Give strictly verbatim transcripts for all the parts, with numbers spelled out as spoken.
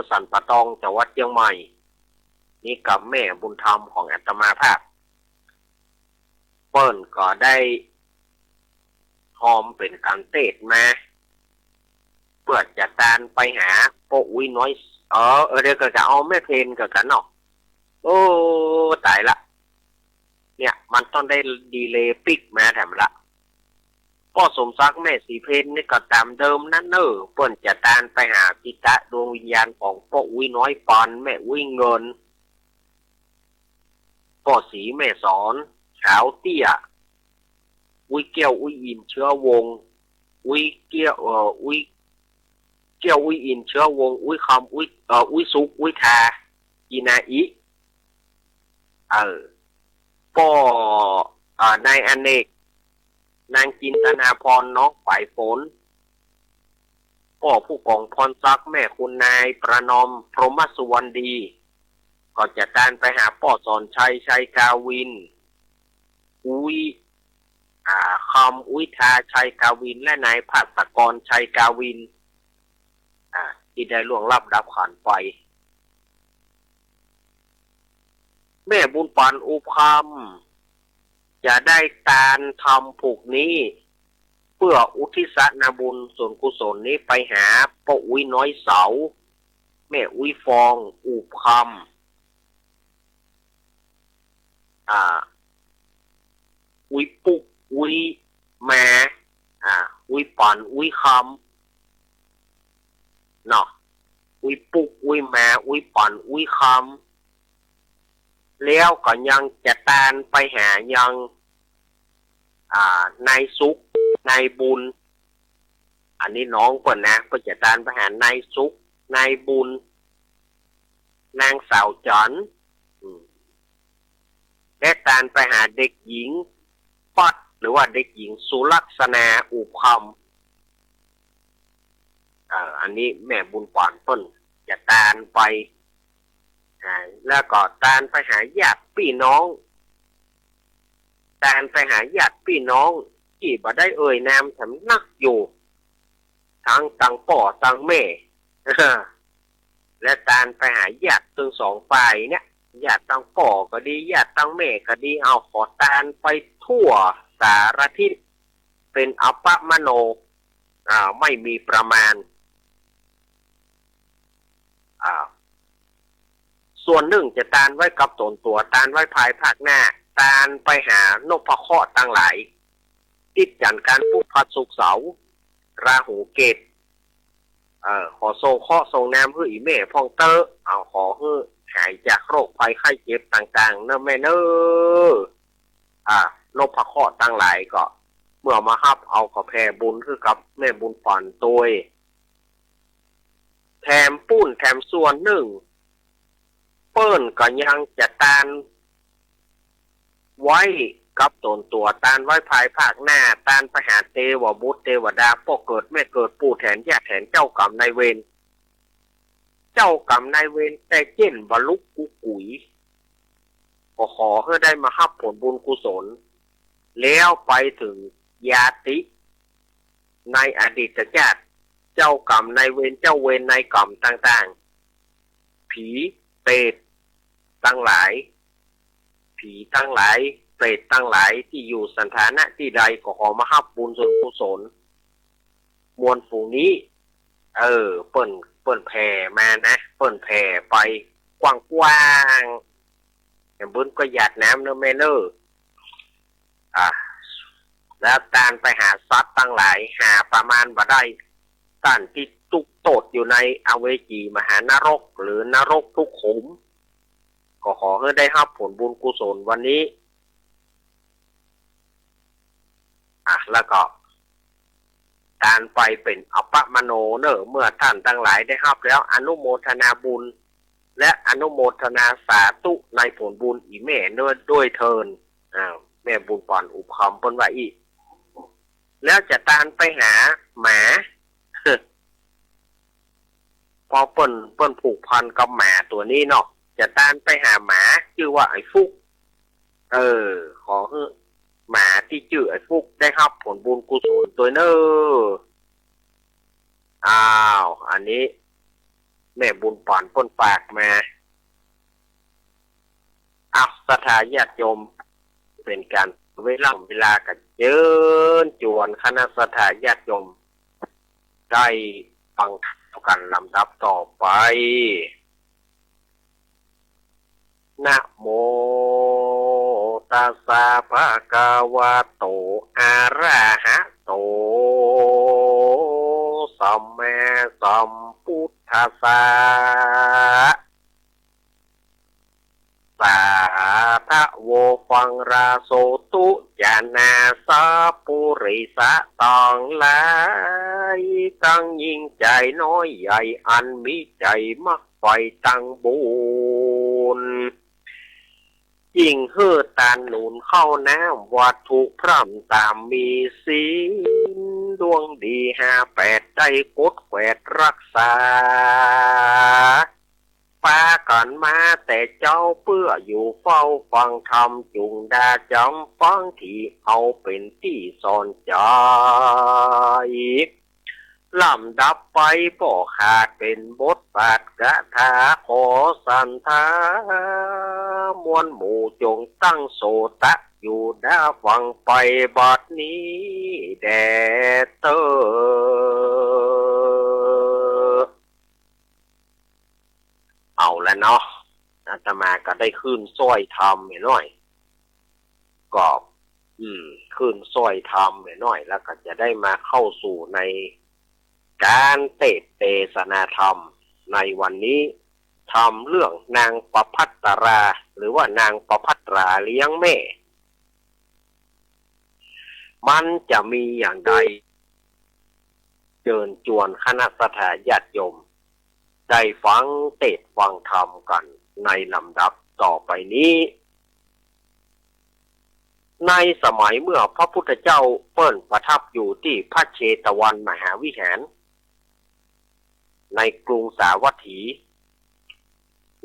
สันป่าตอง จังหวัดเจียงใหม่ นี่ก็แม่บุญธรรมของอาตมาภาพ เปิ้นก็ได้ฮอมเป๋นก๋านเตสน์มา เปื้อจะตานไปหาป้ออุ๊ยน้อย เออ เออ เดี๋ยวก็จะเอาแม่เพนก็กั๋นเนาะ โอ้ ต๋ายละ เนี่ย มันต้องได้ดีเลย์ปิ๊กมาแถมละ ป้อสมศักดิ์ แม่ศรีเพนนี่ก็ต๋ามเดิมนั้นเน่อ เปิ้นจะตานไปหาปิตะดวงวิญญาณของป้ออุ๊ยน้อยปอน แม่อุ๊ยเงิน ป้อศรีแม่สอน ขาวเตี้ย อุ๊ยแก้ว อุ๊ยอินทร์ เชื้อวงศ์ อุ๊ยแก้ว เอ่อ อุ๊ยแก้ว อุ๊ยอินทร์ เชื้อวงศ์ อุ๊ยคำ อุ๊ย เอ่อ อุ๊ยสุข อุ๊ยทา อีนาอิ เออ ป้อ เอ่อ นายอเนก นางจินตนาพร น้องฝายฝน ป้อผู้กองพรศักดิ์ แม่คุณนายประนอม พรหมสุวรรณดี ก็จะตานไปหาป้อสอนชัย ชัยกาวิน อุ๊ย อ่า คำ อุ๊ยทา ชัยกาวิน และนายภัสกร ชัยกาวิน อ่า ตี้ได้ล่วงลับดับขันไป แม่บุญปานอุปคำ จะได้ตานธรรมผูกนี้ เปื้ออุทิศนาบุญส่วนกุศลนี้ไปหาป้ออุ๊ยน้อยเสา แม่อุ๊ยฟอง อุปคำ อ่า อุ๊ยปุ๊ก อุ๊ยแม อ่า อุ๊ยปาน อุ๊ยคำ เนาะ อุ๊ยปุ๊ก อุ๊ยแม อุ๊ยปาน อุ๊ยคำ แล้วก็ยังจะตานไปหายัง อ่า นายสุข นายบุญ อันนี้น้องเปิ้นนะ เปิ้นจะตานไปหานายสุข นายบุญ นางสาวจันทร์ อืม และตานไปหาเด็กหญิงป๊อด หรือว่าเด็กหญิงสุลักษณา อุปคำ เอ่อ อันนี้แม่บุญปานเปิ้นจะตานไป อ่า แล้วก็ตานไปหาญาติปี้น้อง ตานไปหาญาติปี้น้องตี้บ่ได้เอ่ยนามแถมนักอยู่ ตัง ตังป้อตังแม่ และตานไปหาญาติตึงสองฝ่ายเนี่ย ญาติตังป้อก็ดี ญาติตังแม่ก็ดี เอาขอตานไปทั่วสารทิศ เป๋นอปปะมะโน อ่า ไม่มีประมาณ อ่า ส่วนนึ่งจะตานไว้กับต๋นตั๋ว ตานไว้ภายภาคหน้า ตานไปหานพเคราะห์ตังหลาย ติดจันทร์ อังคาร พุธ พฤหัส ศุกร์ เสาร์ ราหู เกตุ เอ่อ ขอส่งเคราะห์ส่งนามหื้ออี่แม่พ่องเต๊อะ เอาขอหื้อหายจากโรคภัยไข้เจ็บต่างๆ เน่อแม่เน่อ อ่า นพเคราะห์ตังหลายก็ เมื่อมาฮับเอาก็แผ่บุญหื้อกับแม่บุญปานตวย แถมปู้นแถมส่วนนึ่ง เปิ้นก็ยังจะตานไว้กับต๋นตั๋ว ตานไว้ภายภาคหน้า ตานไปหาเตวบุตรเตวดา ป้อเกิดแม่เกิด ปู่แถนย่าแถน เจ้ากรรมนายเวร เจ้ากรรมนายเวร แต่เจ้นบ่ลุกกู้กุ๋ย ก็ขอหื้อได้มาฮับผลบุญกุศล แล้วไปเถิงญาติ ในอดีตชาติ เจ้ากรรมนายเวร เจ้าเวรนายกรรมต่างๆ ผีเปรตตังหลาย ผีตังหลาย เปรตตังหลายตี้อยู่สันฐานะตี้ใดก็ขอมาฮับบุญส่วนกุศล มวลฝูงนี้ เออ เปิ้น เปิ้นแผ่มานะ เปิ้นแผ่ไปกว้างๆ แหมบุญก็หยาดน้ำเนอะแม่เนอะ อ่า แล้วตานไปหาสัตว์ตังหลาย หาประมาณบ่ได้ ต้านตี้ตุ๊กโตษอยู่ในอเวจีมหานรก หรือนรกทุกขุม ก็ขอหื้อได้ฮับผลบุญกุศลวันนี้ อ่ะ แล้วก็ ตานไปเป๋นอปปะมะโนเนอะ เมื่อต้านตังหลายได้ฮับแล้ว อนุโมทนาบุญ และอนุโมทนาสาธุในผลบุญอี่แม่ด้วย ด้วยเทอญ อ่า แม่บุญปานอุปคำเปิ้นว่าอี้ แล้วจะตานไปหาหมา เพราะเปิ้น เปิ้นผูกพันกับหมาตั๋วนี้เนาะ จะตานไปหาหมาจื้อว่าไอ้ฟุก เออ ขอหื้อหมาตี้จื้อไอ้ฟุกได้ฮับผลบุญกุศลตวยเนอะ อ้าว อันนี้ แม่บุญปานเปิ้นฝากมา อับ ศรัทธาญาติโยม เป๋นก๋านเวลา เวลาก็เจิญจวนคณะศรัทธาญาติโยม ได้ฟังธรรมกั๋นลำดับต่อไป นะโม ตัสสะ ภะคะวะโต อะระหะโต สัมมาสัมพุทธัสสะ สาธะโว ฟังราโสตุ จะนา สัพปุริสะตังหลาย ตังยิ่งใจ๋น้อยใหญ่ อันมีใจ๋มักใฝ่ตังบุญ ยิ่งหื้อตานหนุนข้าวน้ำวัตถุพร่ำต๋ามมีศีล ดวงดีห้าแปดได้กดแกวดรักษา ปากั๋นมาแต่เจ๊าเปื้ออยู่เฝ้าฟังธรรม จุ่งดาจ๋ำฟังตี้เอาเป๋นตี้สอนใจ๋ ลำดับไปบ่ขาดเป๋นบทบาทกะถา ขอสันธามวลหมู่จงตั้งโสตะอยู่ดาฟังไปบัดนี้แด่เต๊อ เอาละเนาะ อาตมาก็ได้ขึ้นสร้อยธรรมแหมน้อย ก็ อืม ขึ้นสร้อยธรรมแหมน้อย แล้วก็จะได้มาเข้าสู่ในก๋านเตสน์เตสนาธรรมในวันนี้ ธรรมเรื่องนางประภัสสรา หรือว่านางประภัสราเลี้ยงแม่ มันจะมีอย่างใด เจิญจวนคณะศรัทธาญาติโยม ได้ฟังเตสน์ฟังธรรมกั๋นในลำดับต่อไปนี้ ในสมัยเมื่อพระพุทธเจ้าเปิ้นประทับอยู่ตี้พระเชตวันมหาวิหาร ในกรุงสาวัตถี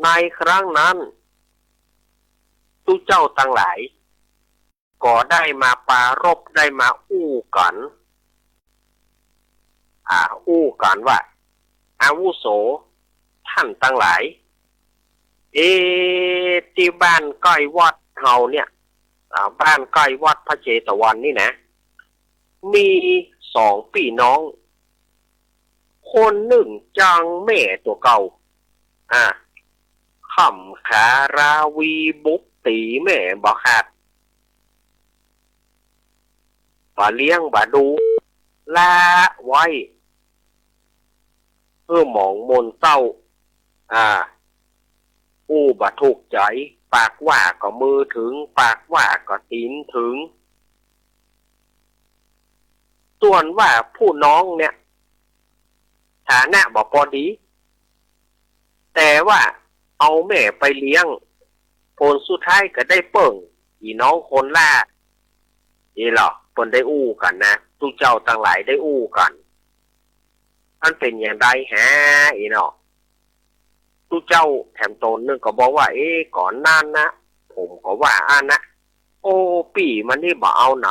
ในครั้งนั้น ตุ๊เจ้าตังหลาย ก็ได้มาปรารภ ได้มาอู้กั๋น อ่า อู้กั๋นว่า อาวุโส ท่านตังหลาย เอ ตี้บ้านใก้วัดเฮาเนี่ย อ่า บ้านใก้วัดพระเชตวันนี่นะ มีสองปี้น้อง คนนึ่งจังแม่ตั๋วเก่า อ่า ค่ำขาราวีบุกตี๋แม่บ่ขาด บ่เลี้ยงบ่ดู ละไว้ หื้อหมองหม่นเศร้า อ่า อู้บ่ถูกใจ๋ ปากว่าก็มือเถิง ปากว่าก็ตี๋นเถิง ส่วนว่าผู้น้องเนี่ย ฐานะบ่ปอดี แต่ว่าเอาแม่ไปเลี้ยง ผลสุดท้ายก็ได้เปิ้ง อี่น้องคนละ อี่หละ เปิ้นได้อู้กั๋นนะ ตุ๊เจ้าตังหลายได้อู้กั๋น อันเป๋นอย่างใดแห อี่เนาะ ตุ๊เจ้าแถมต๋นนึ่งก็บอกว่า เอ๊ะ ก่อนนั้นนะ ผมก็ว่าอั้นนะ โอ้ ปี้มันนี่บ่เอาไหน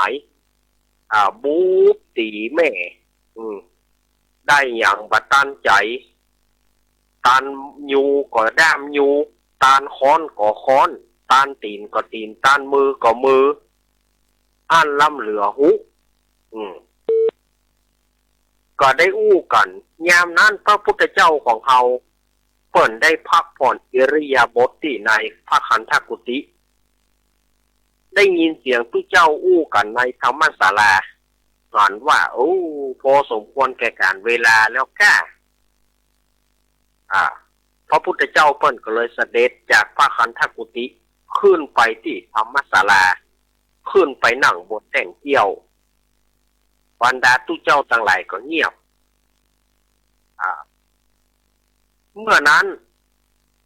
อ่า บุกตี๋แม่ อืม ได้หยังบ่ตันใจ๋ ตันยูก็ด้ามยู ตันค้อนก็ค้อน ตันตี๋นก็ตี๋น ตันมือก็มือ อั้นล้ำเหลือฮู้ อืม ก็ได้อู้กั๋น ยามนั้นพระพุทธเจ้าของเฮา เปิ้นได้พักผ่อนอิริยาบถตี้ในพระคันธกุฏิ ได้ยินเสียงตุ๊เจ้าอู้กั๋นในธรรมศาลา หันว่า โอ้ พอสมควรแก่ก๋านเวลาแล้วก้า อ่า พระพุทธเจ้าเปิ้นก็เลยเสด็จจากพระคันธกุฏิ ขึ้นไปตี้ธรรมศาลา ขึ้นไปนั่งบนแต้งเกี้ยว บรรดาตุ๊เจ้าตังหลายก็เงียบ อ่า เมื่อนั้น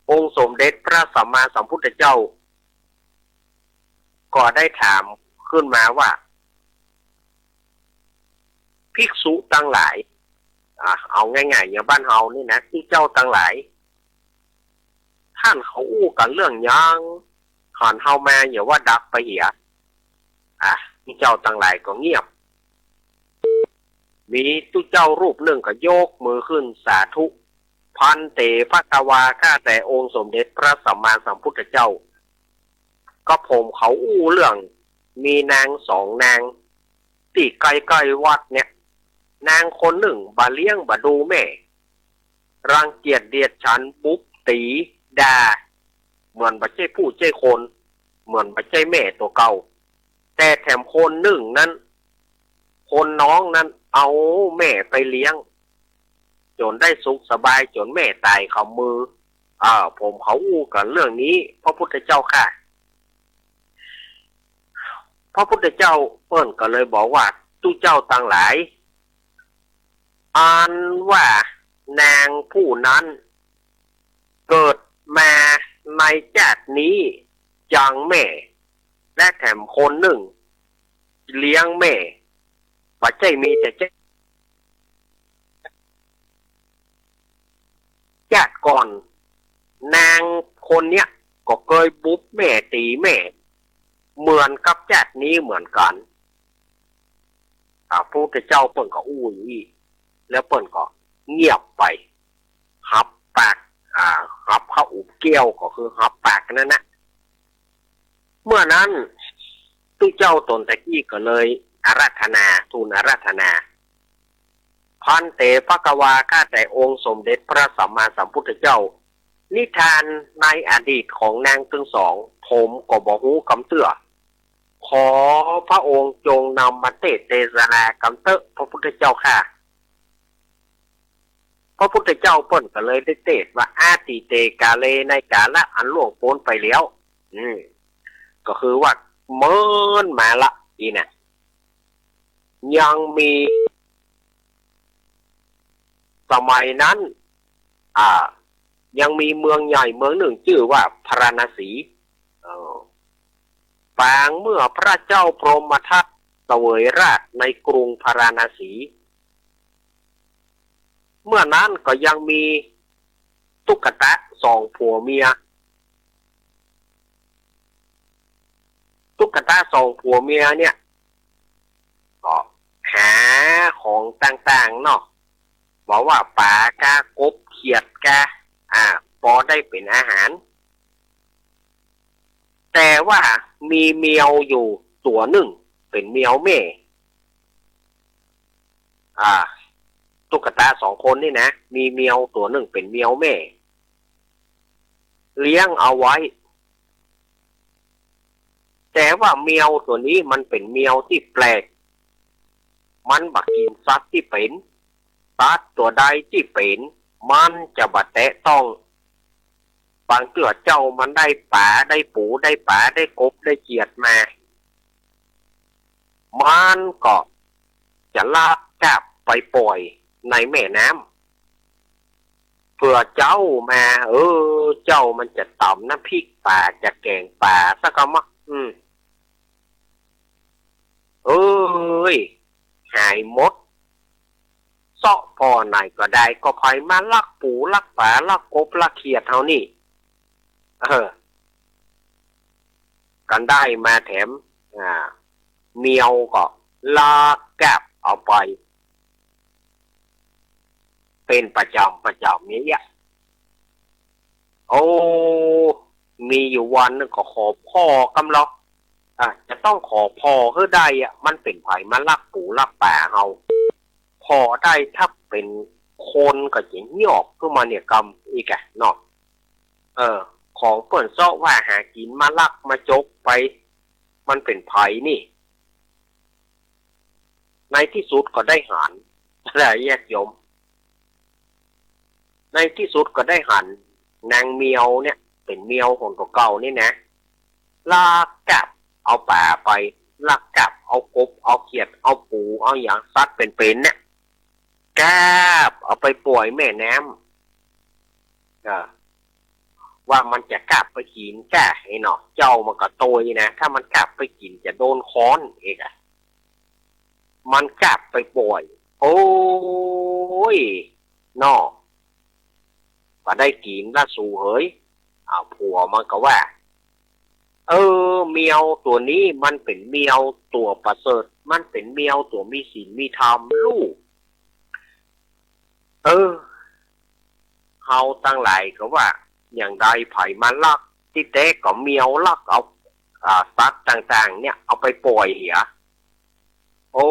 องค์สมเด็จพระสัมมาสัมพุทธเจ้า ก็ได้ถามขึ้นมาว่า ภิกษุตังหลาย อ่า เอาง่ายๆ อย่างบ้านเฮานี่นะ ตุ๊เจ้าตังหลาย ต้านเขาอู้กั๋นเรื่องหยัง หันเฮามาอย่าว่าดักไปเหีย อ่ะ ตุ๊เจ้าตังหลายก็เงียบ มีตุ๊เจ้ารูปนึ่งก็ยกมือขึ้นสาธุ ภันเต ภควา ข้าแต่องค์สมเด็จพระสัมมาสัมพุทธเจ้า กระผมเขาอู้เรื่อง มีนางสองนาง ตี้ใก้ๆ วัดเนี่ย นางคนนึ่งบ่าเลี้ยงบ่าดูแม่ รังเกียจเดียดฉัน บุบตี๋ด่า เหมือนบ่ใจ้ผู้ใจ้คน เหมือนบ่ใจ้แม่ตั๋วเก่า แต่แถมคนนึ่งนั้น คนน้องนั้นเอาแม่ไปเลี้ยง จ๋นได้สุขสบาย จ๋นแม่ต๋ายคามือ เออ ผมเขาอู้กั๋นเรื่องนี้ พระพุทธเจ้าข้า พระพุทธเจ้าเปิ้นก็เลยบอกว่า ตุ๊เจ้าตังหลาย อันว่านางผู้นั้นเกิดมาในจาตินี้ยังแม่ และแถมคนนึ่งเลี้ยงแม่ บ่ใจ้มีแต่จาติ จาติก่อน นางคนเนี้ยก็เกยบุบแม่ตี๋แม่ เหมือนกับจาตินี้เหมือนกั๋น อ่า พระพุทธเจ้าเปิ้นก็อู้อย่างอี้ แล้วเปิ้นก็เงียบไป หับปาก อ่า หับเข้าอุบแก้ว ก็คือหับปากนั้นนะ เมื่อนั้นตุ๊เจ้าต๋นตะกี้ก็เลยอาราธนา ทูลอาราธนา ภันเต ภควา ข้าแต่องค์สมเด็จพระสัมมาสัมพุทธเจ้า นิทานในอดีตของนางตึงสอง ผมก็บ่ฮู้กำเตื้อ ขอพระองค์จงนำมาเตสน์เตสนากำเต๊อะ พระพุทธเจ้าข้า พระพุทธเจ้าเปิ้นก็เลยได้เตสน์ว่า อตีเต กาเล ในกาละอันล่วงป๊นไปแล้ว อืม ก็คือว่าเมินมาละ อี้นะ ยังมี สมัยนั้น อ่า ยังมีเมืองใหญ่เมืองนึ่งจื้อว่าพาราณสี เออ ปางเมื่อพระเจ้าพรหมทัตเสวยราชย์ในกรุงพาราณสี เมื่อนั้นก็ยังมีตุ๊กตาสองผัวเมีย ตุ๊กตาสองผัวเมียเนี่ย ก็หาของต่างๆ เนาะ บ่ว่าป๋ากา กบ เขียดกา อ่า ปอได้เป๋นอาหาร แต่ว่ามีแมวอยู่ตั๋วนึ่งเป๋นแมวแม่ อ่า ตุ๊กตาสองคนนี่นะ มีแมวตั๋วนึ่งเป๋นแมวแม่ เลี้ยงเอาไว้ แต่ว่าแมวตั๋วนี้มันเป๋นแมวตี้แปลก มันบ่กิ๋นสัตว์ตี้เป๋น สัตว์ตั๋วใดตี้เป๋น มันจะบ่แตะต้อง บางเตื้อเจ้ามันได้ป๋า ได้ปู ได้ป๋า ได้กบ ได้เขียดมา มันก็จะลักกาบไปป่อยในแม่น้ำ เผื่อเจ๊ามา เออ เจ้ามันจะต๋ำน้ำพริกป๋า จะแก๋งป๋าสักกำมะ อืม เอ้ย หายหมด เซาะผ่อไหนก็ได้ ก็ใผมาลักปู ลักป๋า ลักกบ ลักเขียดเฮานี่ เออ กั๋นได้มาแถม อ่า แมวก็ลักกาบเอาไป เป๋นประจ๋ำประจ๋ำเนี่ย โอ้ มีอยู่วันนึ่งก็ขอผ่อกำลอ อ่ะ จะต้องขอผ่อหื้อได้อะ มันเป๋นใผมาลักปูลักป๋าเฮา ผ่อได้ถ้าเป๋นคนก็จะยอกขึ้นมาเนี่ยกำอีกอะเนาะ เออ ของเปิ้นเซาะว่าหากิ๋นมาลักมาจกไป มันเป๋นใผนี่ ในตี้สุดก็ได้หัน แหละญาติโยม ในตี้สุดก็ได้หัน นางแมวเนี่ย เป๋นแมวของตั๋วเก่านี่นะ ลักกาบเอาป๋าไป ลักกาบเอากบ เอาเขียด เอาปู เอาหยังสัตว์เป๋นๆ เนี่ย กาบเอาไปป่อยแม่น้ำ อ่า ว่ามันจะกาบไปกิ๋นก้า ไอ้เนาะ เจ้ามันก็ตวยนะ ถ้ามันกาบไปกิ๋นจะโดนค้อนอีกอะ มันกาบไปป่อย โอ้ย เนาะ บ่ได้กิ๋นละสูเหย อ่า ผัวมันก็ว่า เออ แมวตั๋วนี้มันเป๋นแมวตั๋วประเสริฐ มันเป๋นแมวตั๋วมีศีลมีธรรมลูก เออ เฮาตังหลายก็ว่า อย่างใดใผมาลัก ตี้แต๊ก็แมวลักเอา อ่า สัตว์ต่างๆ เนี่ย เอาไปป่อยเหีย โอ้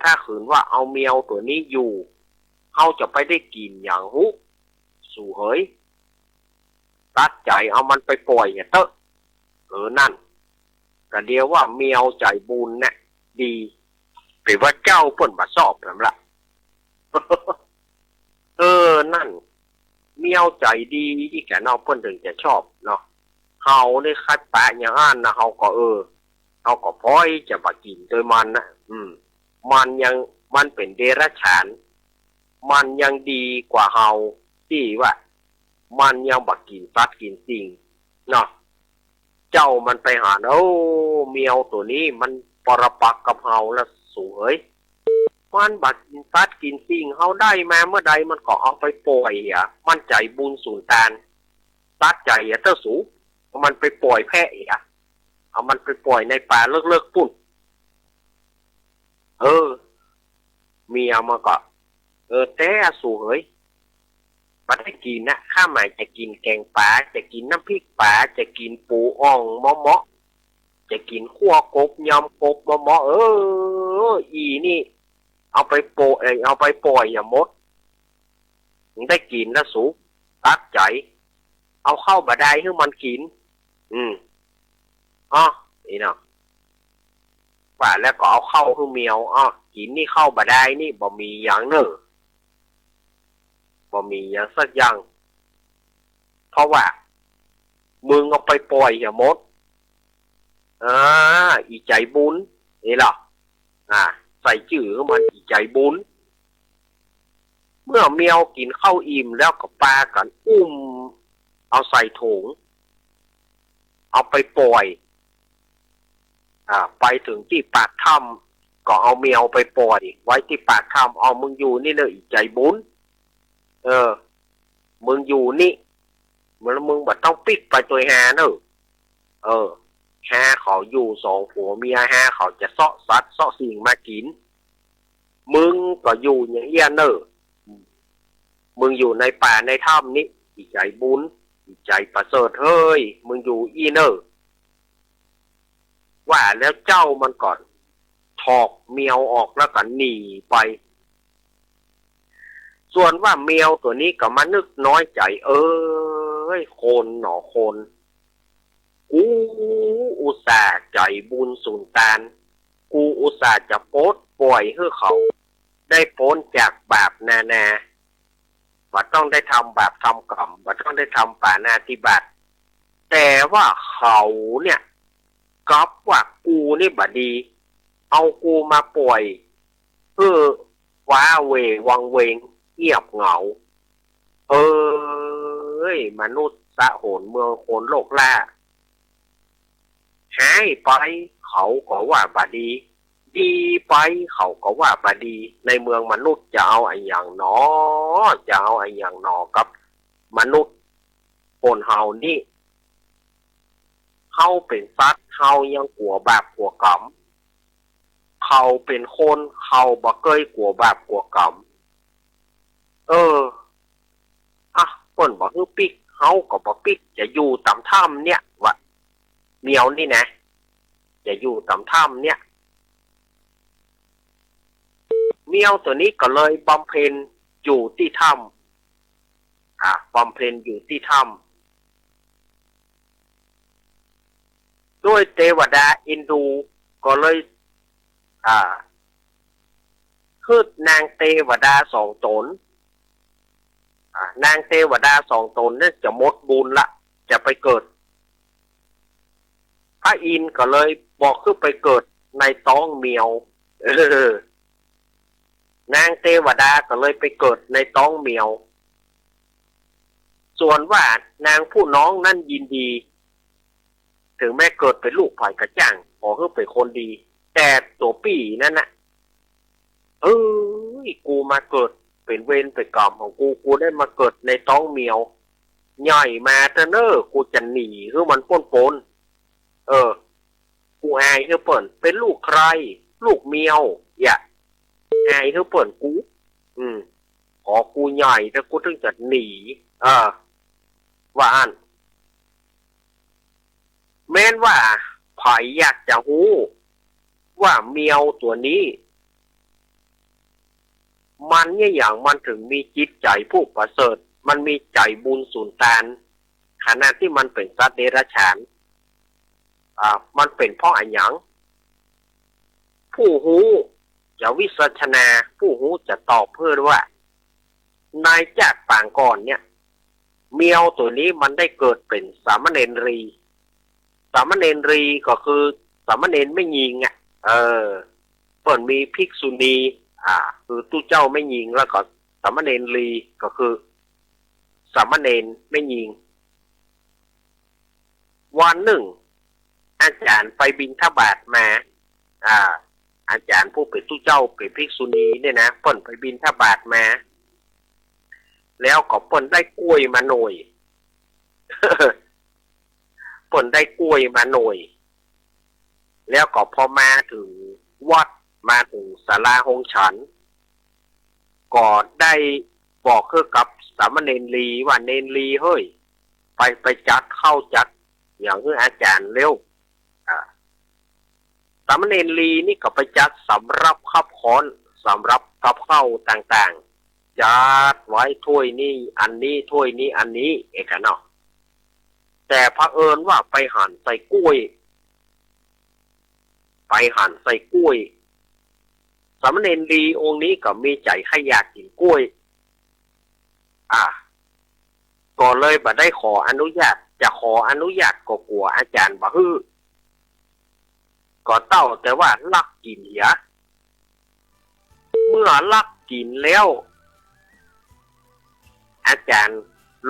ถ้าขืนว่าเอาแมวตั๋วนี้อยู่ เฮาจะไปได้กิ๋นหยังฮู้ สูเหย ตัดใจ๋เอามันไปป่อยเหียเต๊อะ เออ นั่น ก็เดียวว่าแมวใจ๋บุญเนี่ย ดี แต่ว่าเจ้าเปิ้นบ่ชอบแหมละ เออ นั่น แมวใจ๋ดีอี้แกเนาะ เปิ้นเถิงจะชอบเนาะ เฮานี่คัดปะอย่างอั้นนะ เฮาก็ เออ เฮาก็พลอยจะบ่กิ๋นตวยมันนะ อืม มันยัง มันเป๋นเดรัจฉาน มันยังดีกว่าเฮา ตี้ว่า มันยังบ่กิ๋นสัตว์กิ๋นสิ่งเนาะ เจ้ามันไปหา โอ้ แมวตั๋วนี้มันปรปักษ์กับเฮาแล้วสูเหย มันบ่กิ๋นสัตว์กิ๋นสิ่ง เฮาได้มาเมื่อใดมันก็เอาไปป่อยเหีย มันใจ๋บุญสูญตาน ตัดใจ๋เหียเต๊อะสู เอามันไปป่อยแพะเหีย เอามันไปป่อยในป่าเลิกๆ ปุ้น เออ เมียมันก็ เออ แต๊อะสูเหย บ่ได้กิ๋นนะ ข้าหมายจะกิ๋นแก๋งป๋า จะกิ๋นน้ำพริกป๋า จะกิ๋นปูอ่องเมาะๆ จะกิ๋นคั่วกบ ยำกบเมาะๆ เออ อีนี่ เอาไปโปะ เอ่อ เอาไปป่อยเหียหมด มันได้กิ๋นแล้วสู ตัดใจ๋ เอาข้าวบ่าดายหื้อมันกิ๋น อืม อ๋อ นี่เนาะ ว่าแล้วก็เอาข้าวหื้อแมว อ๋อ กิ๋นนี่ข้าวบ่าดายนี่ บ่มีหยังเน่อ บ่มีหยังสักอย่าง เพราะว่า มึงเอาไปป่อยเหียหมด อ่า อี่ใจ๋บุญ นี่ล่ะ อ่า ใส่จื้อหื้อมัน อี่ใจ๋บุญ เมื่อแมวกิ๋นข้าวอิ่มแล้วก็ปากั๋นอุ้ม เอาใส่ถุง เอาไปป่อย อ่า ไปเถิงตี้ปากถ้ำ ก็เอาแมวไปป่อยไว้ตี้ปากถ้ำ เอา มึงอยู่นี่เน่อ อี่ใจ๋บุญ เออ มึงอยู่นี่ มึง มึงบ่ต้องปิ๊กไปตวยฮาเน่อ เออ ฮาเขาอยู่สองผัวเมีย ฮาเขาจะเซาะสัตว์เซาะสิ่งมากิ๋น มึงก็อยู่อย่างเอี้ยเน่อ มึงอยู่ในป่าในถ้ำนี้ อี่ใจ๋บุญ อี่ใจ๋ประเสริฐเฮ้ย มึงอยู่อี้เน่อ ว่าแล้วเจ้ามันก็ถอกแมวออกแล้วก็หนีไป ส่วนว่าแมวตั๋วนี้ก็มานึกน้อยใจ๋ เอ้ย คนหนอคน กูอุตส่าห์ใจ๋บุญสูญตาน กูอุตส่าห์จะปลดป่อยหื้อเขาได้ป๊นจากบาปนานา บ่ต้องได้ทำบาปทำก๋รรม บ่ต้องได้ทำปาณาติบาต แต่ว่าเขาเนี่ย กลับว่ากูนี่บ่ดี เอากูมาป่อย เออ ว้าเหว่วังเวง เงียบเหงา เอ้ย มนุษย์สะโหนเมืองคนโลกล้า ฮ้ายไป เขาก็ว่าบ่ดี ดีไป เขาก็ว่าบ่ดี ในเมืองมนุษย์จะเอาอะหยังหนอ จะเอาอะหยังหนอกับมนุษย์คนเฮานี่ เฮาเป๋นสัตว์ เฮายังกั๋วบาปกั๋วก๋รรม เขาเป๋นคน เขาบ่เกยกั๋วบาปกั๋วก๋รรม เออ อ่ะ เปิ้นบ่หื้อปิ๊ก เฮาก็บ่ปิ๊ก จะอยู่ต๋ามถ้ำเนี่ย ว่า แมวนี่นะ จะอยู่ต๋ามถ้ำเนี่ย แมวตั๋วนี้ก็เลยบำเพ็ญอยู่ตี้ถ้ำ อ่ะ บำเพ็ญอยู่ตี้ถ้ำ โดยเตวดาเอ็นดู ก็เลย อ่า หื้อนางเตวดาสองต๋น อ่า นางเตวดาสองต๋นเนี่ยจะหมดบุญละ จะไปเกิด พระอินทร์ก็เลยบอกหื้อไปเกิดในต๊องแมว เออ นางเตวดาก็เลยไปเกิดในต๊องแมว ส่วนว่านางผู้น้องนั้นยินดี เถิงแม้เกิดเป๋นลูกใผก็จ้าง ขอหื้อเป๋นคนดี แต่ตั๋วปี้นั้นน่ะ เอ้ย กูมาเกิดเป๋นเวรเป๋นก๋รรมของกู กูได้มาเกิดในต๊องแมว ใหญ่มาเต๊อะเน่อ กูจะหนีหื้อมันป๊นๆ เออ กูอายหื้อเปิ้น เป๋นลูกใคร ลูกแมว อย่า อายหื้อเปิ้นกู อืม ขอกูใหญ่เถอะ กูถึงจะหนี เออ ว่าอั้น แม้นว่าใผอยากจะฮู้ว่าแมวตั๋วนี้ มันเนี่ยหยังมันถึงมีจิตใจ๋ผู้ประเสริฐ มันมีใจ๋บุญสุนตาน ขนาดตี้มันเป๋นสัตว์เดรัจฉาน อ่า มันเป๋นเพราะอะหยัง ผู้ฮู้จะวิสัชนา ผู้ฮู้จะตอบเปิ้นว่า ในจ๊าดปางก่อนเนี่ย แมวตั๋วนี้มันได้เกิดเป๋นสามเณรี สามเณรีก็คือสามเณรแม่ญิงอะ เออ เปิ้นมีภิกษุณี อ่า คือตุ๊เจ้าแม่ญิง แล้วก็สามเณรีก็คือสามเณรแม่ญิง วันนึ่ง อาจ๋ารย์ไปบิณฑบาตมา อ่า อาจ๋ารย์ผู้เป๋นตุ๊เจ้าเป๋นภิกษุณีเนี่ยนะ เปิ้นไปบิณฑบาตมา แล้วก็เปิ้นได้กล้วยมาหน่วย เปิ้นได้กล้วยมาหน่วย แล้วก็พอมาเถิงวัด มาเถิงศาลาโฮงฉัน ก็ได้บอกหื้อกับสามเณรีว่า เณรีเฮ้ย ไป ไปจัดข้าวจัดหยังหื้ออาจ๋ารย์เร็ว อ่า สามเณรีนี่ก็ไปจัดสำรับคับค้อน สำรับกับข้าวต่างๆ จัดไว้ถ้วยนี้อันนี้ ถ้วยนี้อันนี้ เอกะเนาะ แต่เผอิญว่าไปหันใส่กล้วย ไปหันใส่กล้วย สามเณรีองค์นี้ก็มีใจ๋ใค่อยากกิ๋นกล้วย อ่า ก็เลยบ่ได้ขออนุญาต จะขออนุญาตก็กั๋วอาจ๋ารย์บ่หื้อ ก็เต้าแต่ว่าลักกิ๋นเหีย เมื่อลักกิ๋นแล้ว อาจ๋ารย์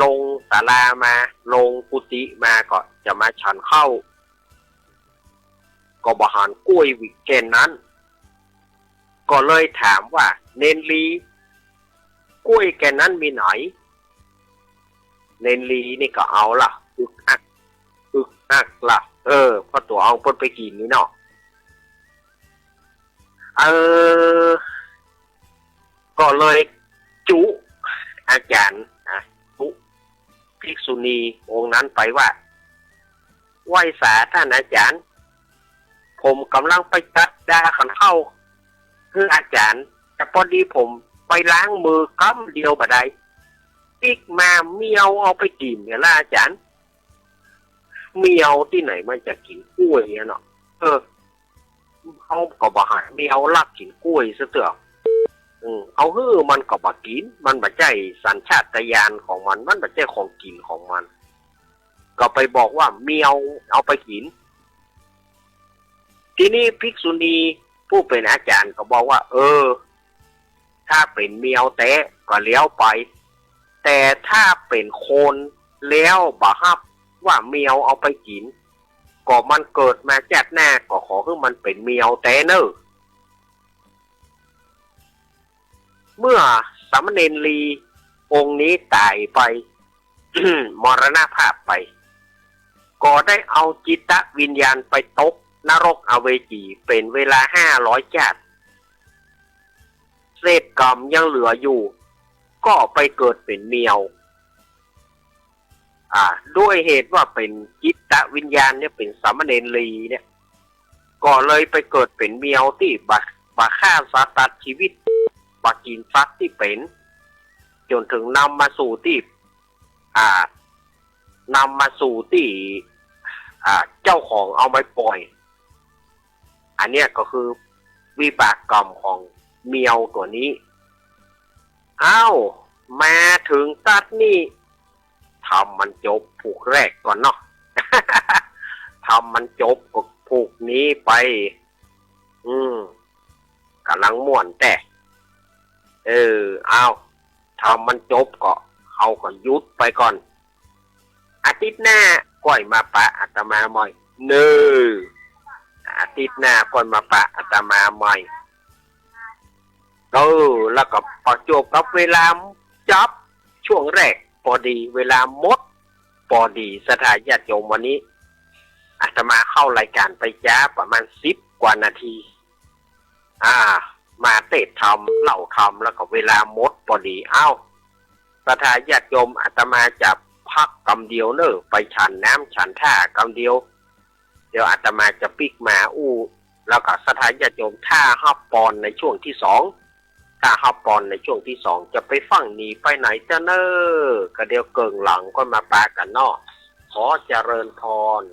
ลงศาลามา ลงกุฏิมาก็จะมาฉันข้าว ก็บ่หันกล้วยแก่นนั้น ก็เลยถามว่า เณรี กล้วยแก่นนั้นมีไหน เณรีนี่ก็เอาละ อึกอัก อึกอักละ เออ เพราะตั๋วเอาเปิ้นไปกิ๋นนี่เนาะ เออ ก็เลยจุอาจ๋ารย์นะ จุภิกษุณีองค์นั้นไปว่า ไหว้สาต้านอาจ๋ารย์ ผมก่ำลังไปจัดดาขันข้าวหื้ออาจ๋ารย์ แต่ปอดีผมไปล้างมือก้ำเดียวบ่ได้ ปิ๊กมาแมวเอาไปกิ๋นเหียละอาจ๋ารย์ แมวตี้ไหนมันจะกิ๋นกล้วยอะเนาะ เออ เฮาก็บ่หันแมวลักกิ๋นกล้วยซะเตื้อ อืม เอาหื้อมันก็บ่กิ๋น มันบ่ใจ้สัญชาตญาณของมัน มันบ่ใจ้ของกิ๋นของมัน ก็ไปบอกว่าแมวเอาไปกิ๋น ทีนี้ภิกษุณีผู้เป๋นอาจ๋ารย์ก็บอกว่า เออ ถ้าเป๋นแมวแต๊ก็แล้วไป แต่ถ้าเป๋นคนแล้วบ่ฮับว่าแมวเอาไปกิ๋น ก็มันเกิดมาจาติหน้าก็ขอหื้อมันเป๋นแมวแต๊เน่อ เมื่อสามเณรีองค์นี้ต๋ายไป มรณภาพไป ก็ได้เอาจิตวิญญาณไปตกนรกอเวจีเป๋นเวลาห้าร้อยจาติ เศษกรรมยังเหลืออยู่ ก็ไปเกิดเป๋นแมว อ่า ด้วยเหตุว่าเป๋นจิตวิญญาณเนี่ยเป๋นสามเณรีเนี่ย ก็เลยไปเกิดเป๋นแมวตี้บ่ บ่ฆ่าสัตว์ตัดชีวิต บ่กิ๋นสัตว์ตี้เป๋น จ๋นเถิงนำมาสู่ตี้ อ่า นำมาสู่ตี้ อ่า เจ้าของเอาไปป่อย อันเนี้ยก็คือวิบากกรรมของแมวตั๋วนี้ อ้าว มาเถิงตั๊ดนี้ ทำมันจบผูกแรกก่อนเนาะ ทำมันจบก็ผูกนี้ไป อืม ก่ำลังม่วนแต๊ เออ อ้าว ทำมันจบก็ เฮาก็หยุดไปก่อน อาทิตย์หน้าก้อยมาปะอาตมาใหม่ เน่อ อาทิตย์หน้าก้อยมาปะอาตมาใหม่ เออ แล้วก็ประจวบกับเวลาจับช่วงแรก ปอดีเวลาหมด ปอดี ศรัทธาญาติโยม วันนี้อาตมาเข้ารายการไปจ๊าประมาณสิบกว่านาที อ่า มาเตสน์ธรรม เล่าธรรม แล้วก็เวลาหมดปอดี เอ้า ศรัทธาญาติโยม อาตมาจะพักกำเดียวเน่อ ไปฉันน้ำฉันท่ากำเดียว เดี๋ยวอาตมาจะปิ๊กมาอู้ แล้วก็ศรัทธาญาติโยม ถ้าฮับปอนในช่วงที่สอง ถ้าฮับปอนในช่วงที่สอง จะไปฟั่งหนีไปไหนเจ้าเน่อ ก็เดี๋ยวเกิ่งหลังก็มาปากั๋นเนาะ ขอเจริญพร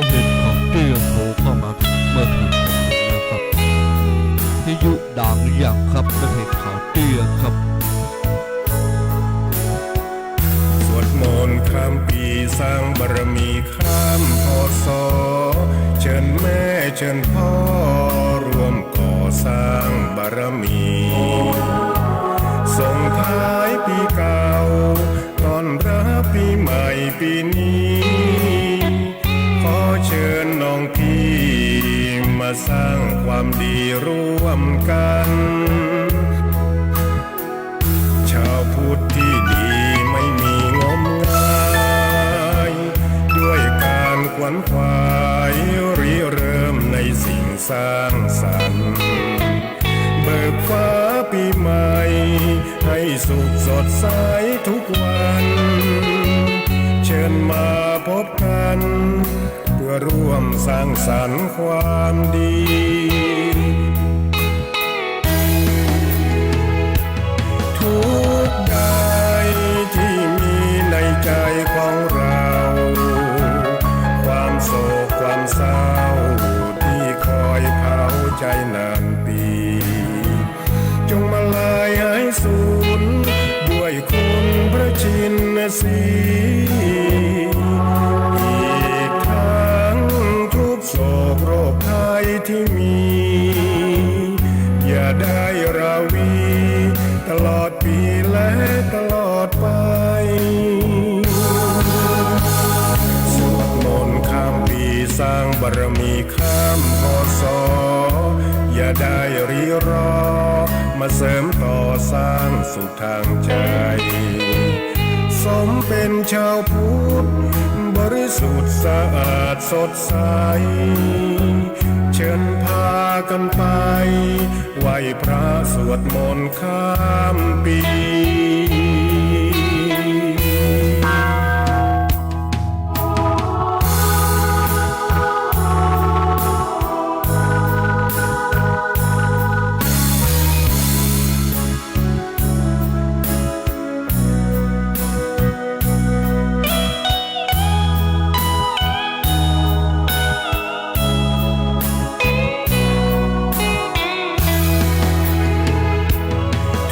แม่เห็นข่าวเตี้ยโทรเข้ามาเมื่อถึงนะครับ วิทยุดังยังครับ แม่เห็นข่าวเตี้ยครับ สวดมนต์ข้ามปีสร้างบารมีข้าม พ.ศ. เชิญแม่เชิญพ่อร่วมก่อสร้างบารมี ส่งท้ายปีเก่า ต้อนรับปีใหม่ปีนี้ ขอเชิญน้องพี่มาสร้างความดีร่วมกัน ชาวพุทธที่ดีไม่มีงมงาย ด้วยการขวนขวายริเริ่มในสิ่งสร้างสรรค์ เบิกฟ้าปีใหม่ให้สุขสดใสทุกวัน เชิญมาพบกัน เพื่อร่วมสร้างสรรค์ความดี ทุกข์ใดที่มีในใจของเรา ความโศกความเศร้าที่คอยเผาใจนานปี จงมาลายหายสูญด้วยคุณพระชินสีห์ อีกทั้งทุกข์โศกโรคภัยที่มี อย่าได้ราวีตลอดปีและตลอดไป สวดมนต์ข้ามปีสร้างบารมี ข้าม พ.ศ. อย่าได้ริรอ มาเสริมต่อสร้างสุขทางใจ สมเป็นชาวพุทธบริสุทธิ์สะอาดสดใส เชิญพากันไปไหว้พระสวดมนต์ข้ามปี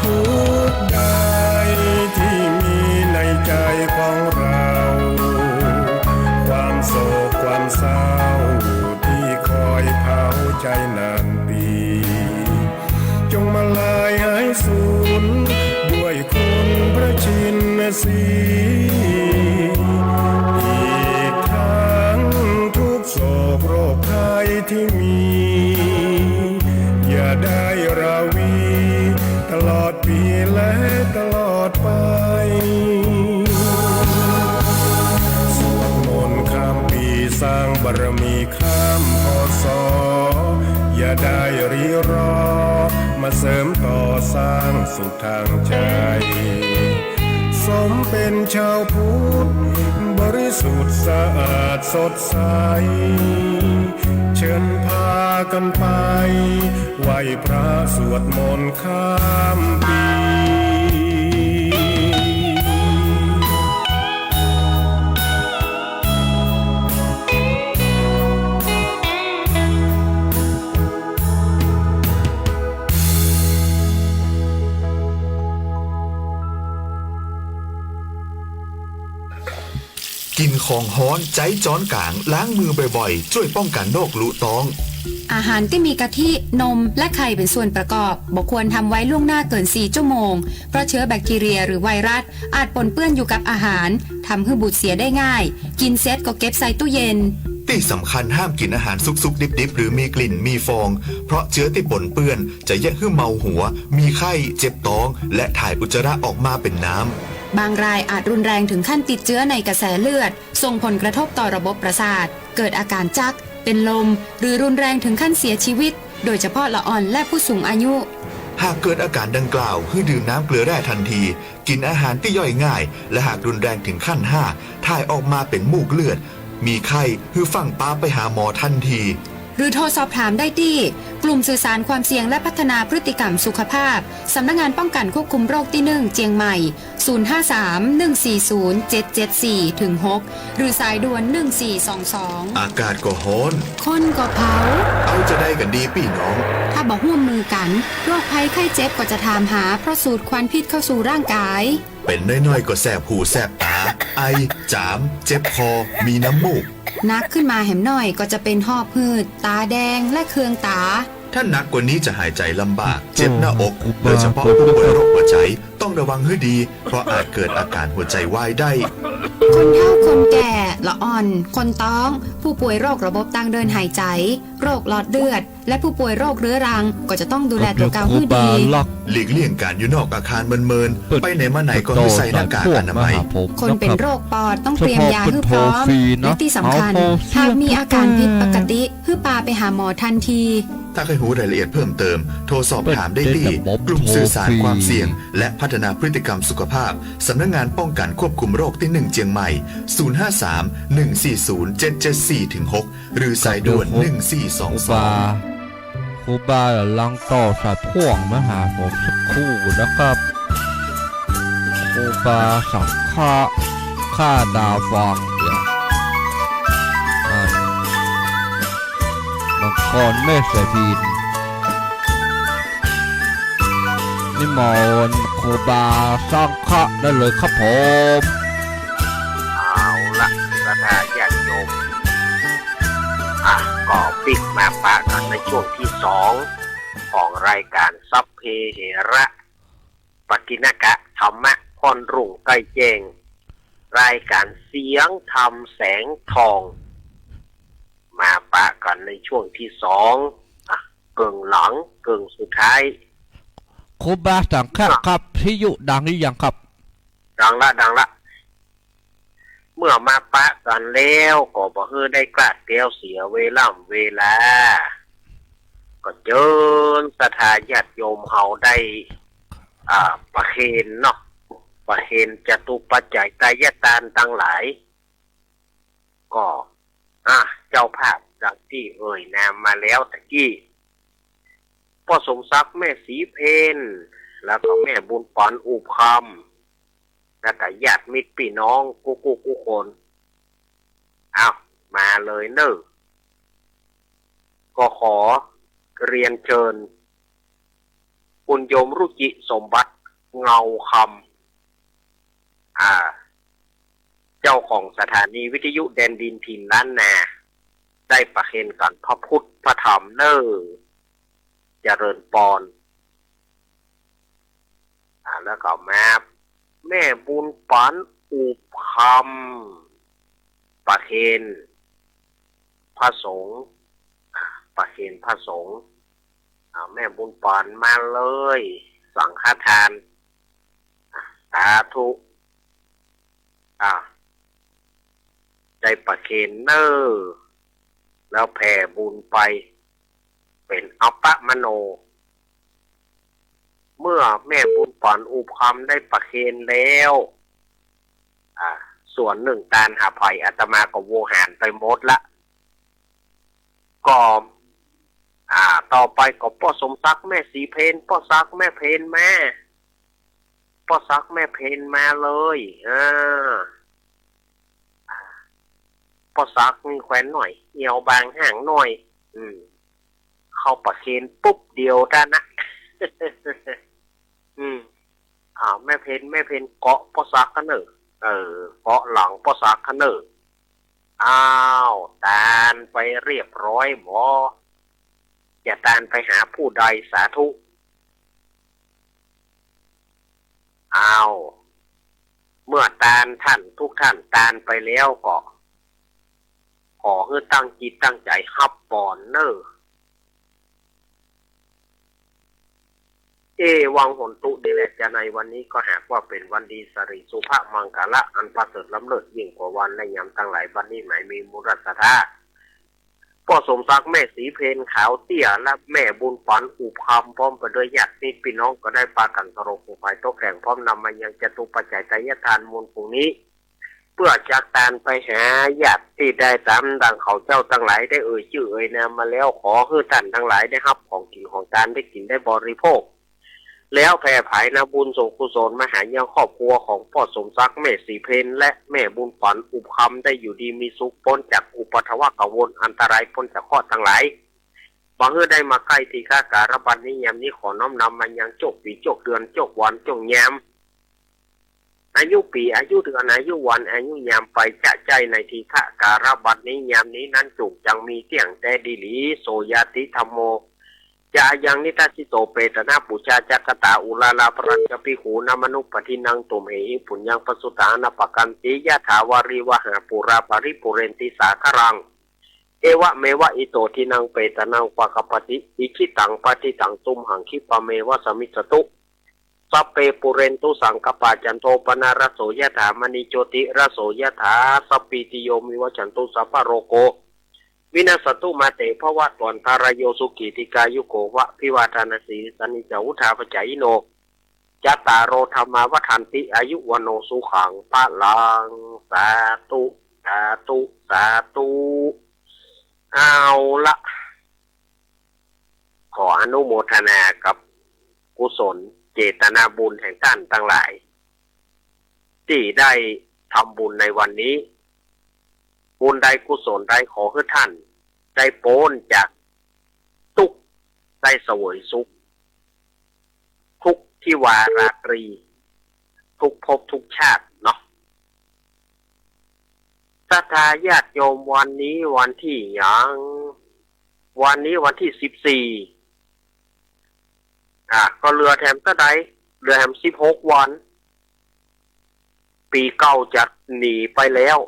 ทุกข์ใดที่มีในใจของเรา ความโศกความเศร้าที่คอยเผาใจนานปี จงมาลายหายสูญด้วยคุณพระชินสีห์ อีกทั้งทุกข์โศกโรคภัยที่มี อย่าได้ราวีตลอดปีและตลอดไป สวดมนต์ข้ามปีสร้างบารมี ข้าม พ.ศ. อย่าได้ริรอ มาเสริมต่อสร้างสุขทางใจ สมเป็นชาวพุทธบริสุทธิ์สะอาดสดใส เชิญพากันไปไหว้พระสวดมนต์ข้ามปี กิ๋นของฮ้อนใจ๊จ๊อนก๋าง ล้างมือบ่อยๆ จ้วยป้องกั๋นโรคลุต๊อง อาหารตี้มีกะทิ นม และไข่เป๋นส่วนประกอบ บ่ควรทำไว้ล่วงหน้าเกินสี่ชั่วโมง เพราะเจื้อแบคทีเรียหรือไวรัสอาจปนเปื้อนอยู่กับอาหาร ทำหื้อบูดเสียได้ง่าย กิ๋นเสร็จก็เก็บใส่ตู้เย็น ตี้สำคัญห้ามกิ๋นอาหารสุกๆ ดิบๆ หรือมีกลิ่น มีฟอง เพราะเจื้อตี้ปนเปื้อนจะเยียะหื้อเมาหัว มีไข้ เจ็บต๊อง และถ่ายอุจจาระออกมาเป๋นน้ำ บางรายอาจรุนแรงถึงขั้นติดเจื้อในกระแสเลือด ส่งผลกระทบต่อระบบประสาท เกิดอาการจัก เป๋นลม หรือรุนแรงถึงขั้นเสียชีวิต โดยเฉพาะละอ่อนและผู้สูงอายุ หากเกิดอาการดังกล่าว หื้อดื่มน้ำเกลือแร่ทันที กิ๋นอาหารตี้ย่อยง่าย และหากรุนแรงถึงขั้นห้า ถ่ายออกมาเป๋นมูกเลือด มีไข้ หื้อฟั่งปาไปหาหมอทันที หรือโทรสอบถามได้ตี้ กลุ่มสื่อสารความเสี่ยงและพัฒนาพฤติกรรมสุขภาพ สำนักงานป้องกันควบคุมโรคตี้หนึ่ง เจียงใหม่ ศูนย์ห้าสาม หนึ่งสี่ศูนย์ เจ็ดเจ็ดสี่ ถึง หก หรือสายด่วน หนึ่งสี่สองสอง อากาศก็ฮ้อน คนก็เผา เอาจาใดกั๋นดีปี้น้อง ถ้าบ่ฮ่วมมือกั๋น โรคภัยไข้เจ็บก็จะถามหา เพราะสูดควันพิษเข้าสู่ร่างกาย เป๋นน้อยๆ ก็แสบหูแสบต๋า ไอ จ๋าม เจ็บคอ มีน้ำมูก หนักขึ้นมาแหมหน่อยก็จะเป๋นหอบหืด ต๋าแดง และเคืองต๋า ถ้าหนักกว่านี้จะหายใจลำบาก เจ็บหน้าอก โดยเฉพาะผู้ป่วยโรคหัวใจ ต้องระวังหื้อดี เพราะอาจเกิดอาการหัวใจวายได้ คนเฒ่าคนแก่ ละอ่อน คนต๊อง ผู้ป่วยโรคระบบตางเดินหายใจ โรคหลอดเลือด และผู้ป่วยโรคเรื้อรัง ก็จะต้องดูแลตั๋วเก่าหื้อดี หลีกเลี่ยงก๋านอยู่นอกอาคารเมินๆ ไปไหนมาไหนก็หื้อใส่หน้ากากอนามัย คนเป๋นโรคปอดต้องเตรียมยาหื้อพร้อม และตี้สำคัญ หากมีอาการผิดปกติ หื้อปาไปหาหมอทันที ถ้าใค่ฮู้รายละเอียดเพิ่มเติม โทรสอบถามได้ตี้ กลุ่มสื่อสารความเสี่ยง และพัฒนาพฤติกรรมสุขภาพ สำนักงานป้องกันควบคุมโรคตี้หนึ่ง เจียงใหม่ ศูนย์ห้าสาม หนึ่งสี่ศูนย์ เจ็ดเจ็ดสี่ ถึง หก หรือสายด่วน หนึ่งสี่สองสอง ครูบา ครูบาหลังต่อสายพ่วงมาหาผมสักครู่นะครับ ครูบาสังฆะ ข้าดาวฟังเนี่ย อ่า มังกรแม่สายพิน นิมนต์ครูบาสังฆะได้เลยครับผม เอาละ ศรัทธาญาติโยม อ่ะ ก็ปิ๊กมาปะกั๋นในช่วงตี้สอง ของรายก๋านสัพเพเหระ ปกิณกะ ธรรมะค่อนรุ่งใก้แจ้ง รายก๋านเสียงธรรมแสงทอง มาปะกั๋นในช่วงตี้สอง อ่ะ เกิ่งหลัง เกิ่งสุดท้าย ครูบาสังฆะครับ พิทยุดังหรือยังครับ ดังละ ดังละ เมื่อมาปะกั๋นแล้วก็บ่หื้อได้กลาดแคล้วเสียเวล่ำเวลา ก็เจิญศรัทธาญาติโยมเฮาได้ อ่า ประเคนเนาะ ประเคนจตุปัจจัยทายทานตังหลาย ก็ อ่ะ เจ้าภาพดังตี้เอ่ยนามมาแล้วตะกี้ ป้อสมศักดิ์ แม่ศรีเพญ แล้วก็แม่บุญปั๋น อุบคำ แล้วก็ญาติมิตรปี้น้องกู้กู้กู้คน อ้าว มาเลยเน่อ ก็ขอเรียนเจิญ คุณโยมรุจิสมบัติ เงาคำ อ่า เจ้าของสถานีวิทยุแดนดินถิ่นล้านนา ได้ประเคนกั๋นพระพุทธพระธรรมเน่อ เจริญปอน อ่า แล้วก็มาแม่บุญปั๋น อุบคำ ประเคนพระสงฆ์ อ่า ประเคนพระสงฆ์ อ่า แม่บุญปั๋นมาเลย สังฆทาน อ่า สาธุ อ่า ได้ประเคนเน่อ แล้วแผ่บุญไป เป๋นอัปปมโน เมื่อแม่บุญปั๋น อุบคำ ได้ประเคนแล้ว อ่า ส่วนนึ่งตานหาใผ อาตมาก็โวหารไปหมดละ ก็ อ่า ต่อไปก็ป้อสมศักดิ์ แม่ศรีเพญ ป้อศักดิ์ แม่เพญมา ป้อศักดิ์ แม่เพญมาเลย อ่า ป้อศักดิ์นี่แควนหน่อย เอี่ยวบางห่างหน่อย อืม เข้าประเคนปุ๊บเดียวเต้านั้นนะ อืม อ่า แม่เพญ แม่เพญเกาะป้อศักดิ์กาเน่อ เออ เกาะหลังป้อศักดิ์กาเน่อ อ้าว ตานไปเรียบร้อยบ่ จะตานไปหาผู้ใด สาธุ อ้าว เมื่อตานท่านทุกท่านตานไปแล้วก็ ขอหื้อตั้งจิตตั้งใจ๋ฮับปอนเน่อ เอวังโหนตุ นี่แหละจ้ะ ในวันนี้ก็หากว่าเป๋นวันดี สิริสุภมังคละ อันประเสริฐล้ำเลิศยิ่งกว่าวันและยามตังหลาย บัดนี้หมายมีมูลศรัทธา ป้อสมศักดิ์ แม่ศรีเพญ ขาวเตี้ย และแม่บุญปั๋น อุบคำ พร้อมไปด้วยญาติมิตรปี้น้อง ก็ได้ปากั๋นเคารพไหว้ตกแต่ง พร้อมนำมายังจตุปัจจัยทายทานมูลฝูงนี้ เปื้อจักตานไปหาญาติตี้ได้ต๋ามดังเขาเจ้าตังหลายได้เอ่ยจื้อเอ่ยนามมาแล้ว ขอหื้อต้านตังหลายได้ฮับของกิ๋นของตาน ได้กิ๋นได้บริโภค แล้วแผ่ผายนำบุญส่งกุศลมาหายังครอบครัวของป้อสมศักดิ์ แม่ศรีเพญ และแม่บุญปั๋น อุบคำ ได้อยู่ดีมีสุข ป๊นจากอุปัทวะกังวลอันตราย ป๊นจากเคราะห์ตังหลาย บ่หื้อได้มาใก้ทีฆะก๋าละบัดนี้ยามนี้ ขอน้อมนำมายังโจคปี๋ โจคเดือน โจควัน โจคยาม อายุปี๋ อายุเดือน อายุวัน อายุยามไปจะใจ้ในทีฆะก๋าละบัดนี้ยามนี้นั้น จุ่งจังมีเตี้ยงแต๊ดีหลี โสญาติธัมโม จะยังนิทัสสิโต เปตตานาปูชาจักขตา อุราลาปรัญจะภิกขุนามนุปปะทินัง ตุมเหหิ ปุญญังปะสุตานะปะกันติ ยะถาวาริวหาปูรา ปะริปูเรนติสาคะรัง เอวะเมวะอิโต ทินังเปตตานัง ปะกปะติ อิชิตังปะทิตัง ตุมหัง คิปะเมวะสะมิชฌะตุ สัพเพปูเรนตุสังกปา จันโทปะนะระโส ยะถา มะณีโจติระโส ยะถา สัพพีติโย วิวัชชันตุ สัพพะโรโค วินัสสันตุ มาเต ภะวัตวันตะราโย สุขี ทีฆายุโก ภะ อภิวาทานะสีลิสสะ นิจจัง วุฑฒาปะจายิโน จัตตาโร ธัมมา วัฑฒันติ อายุ วัณโณ สุขัง พะลัง สาธุ สาธุ สาธุ เอาละ ขออนุโมทนากับกุศลเจตนาบุญแห่งต้านตังหลาย ตี้ได้ทำบุญในวันนี้ บุญใดกุศลใดขอหื้อต้านได้ป๊นจากตุ๊กข์ ได้เสวยสุข ทุกข์ที่วาราตรี ทุกภพทุกชาติเนาะ ศรัทธาญาติโยม วันนี้วันตี้หยัง วันนี้วันตี้สิบสี่ อ่า ก็เหลือแถมเต้าใด เหลือแถมสิบหกวัน ปี๋เก่าจะหนีไปแล้ว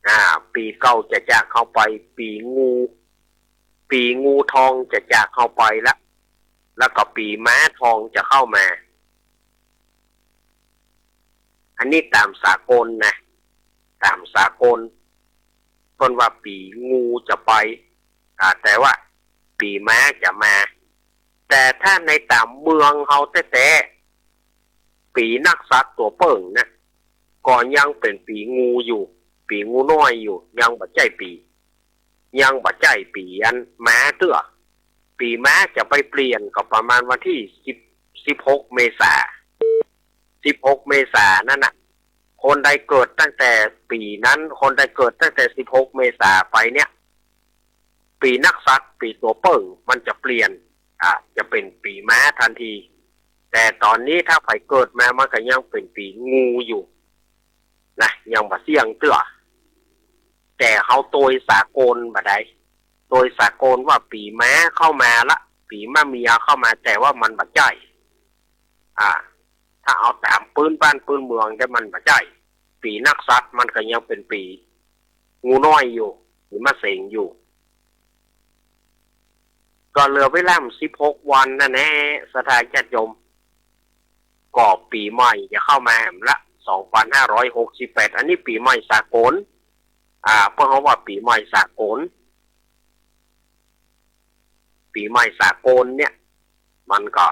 อ่า ปี๋เก่าจะจากเฮาไป ปี๋งู ปี๋งูทองจะจากเฮาไปละ แล้วก็ปี๋ม้าทองจะเข้ามา อันนี้ต๋ามสากลนะ ต๋ามสากล เปิ้นว่าปี๋งูจะไป อ่า แต่ว่าปี๋ม้าจะมา แต่ถ้าในต๋ามเมืองเฮาแต๊ๆ ปี๋นักษัตริย์ตั๋วเปิ้งนะ ก็ยังเป๋นปี๋งูอยู่ ปี๋งูน้อยอยู่ ยังบ่ใจ้ปี๋ ยังบ่ใจ้ปี๋อันม้าเตื้อ ปี๋ม้าจะไปเปลี่ยนก็ประมาณวันตี้สิบ สิบหกเมษา สิบหกเมษานั้นน่ะ คนใดเกิดตั้งแต่ปี๋นั้น คนใดเกิดตั้งแต่สิบหกเมษาไปเนี่ย ปี๋นักษัตริย์ ปี๋ตั๋วเปิ้ง มันจะเปลี่ยน อ่า จะเป๋นปี๋ม้าทันที แต่ต๋อนนี้ถ้าใผเกิดมามันก็ยังเป๋นปี๋งูอยู่นะ ยังบ่เสี้ยงเตื้อ แต่เฮาโตยสากลบ่ได้ โตยสากลว่าปี๋ม้าเข้ามาละ ปี๋มะเมียเข้ามา แต่ว่ามันบ่ใจ้ อ่า ถ้าเอาต๋ามปื๊นบ้านปื๊นเมืองแต่มันบ่ใจ้ ปี๋นักษัตริย์มันก็ยังเป๋นปี๋งูน้อยอยู่ ปี๋มะเสงอยู่ ก็เหลือเวลาสิบหกวันนั่นแหละ ศรัทธาญาติโยม ก็ปี๋ใหม่จะเข้ามาแหมละ สองพันห้าร้อยหกสิบแปด อันนี้ปี๋ใหม่สากล อ่า เปิ้นฮ้องว่าปี๋ใหม่สากล ปี๋ใหม่สากลเนี่ย มันก็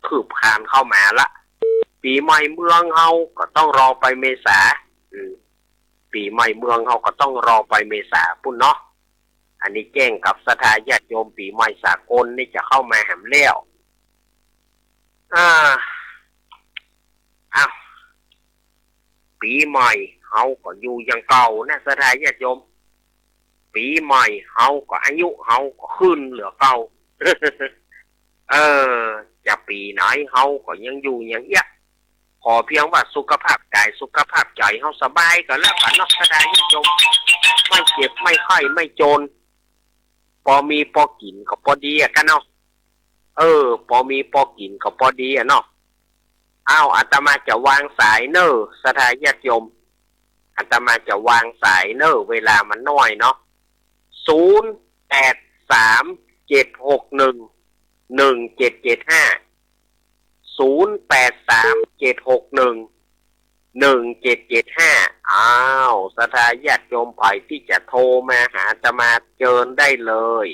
คืบคลานเข้ามาละ ปี๋ใหม่เมืองเฮาก็ต้องรอไปเมษา อืม ปี๋ใหม่เมืองเฮาก็ต้องรอไปเมษาปู้นเนาะ อันนี้แจ้งกับศรัทธาญาติโยม ปี๋ใหม่สากลนี่จะเข้ามาแหมแล้ว อ่า อ้าว ปี๋ใหม่เฮาก็อยู่อย่างเก่านะ ศรัทธาญาติโยม ปี๋ใหม่เฮาก็อายุเฮาก็ขึ้นเหลือเก่า เออ จะปี๋ไหนเฮาก็ยังอยู่อย่างเอี้ย ขอเพียงว่าสุขภาพก๋ายสุขภาพใจ๋เฮาสบายก็แล้วกั๋นเนาะ ศรัทธาญาติโยม ไม่เจ็บไม่ไข้ไม่จน ปอมีปอกิ๋นก็ปอดีอะกะเนาะ เออ ปอมีปอกิ๋นก็ปอดีอะเนาะ อ้าว อาตมาจะวางสายเน่อ ศรัทธาญาติโยม อาตมาจะวางสายเน่อ เวลามันน้อยเนาะ ศูนย์แปดสามเจ็ดหกหนึ่งหนึ่งเจ็ดเจ็ดห้า ศูนย์แปดสามเจ็ดหกหนึ่งหนึ่งเจ็ดเจ็ดห้า อ้าว ศรัทธาญาติโยมใผตี้จะโทรมาหาอาตมาเจิญได้เลย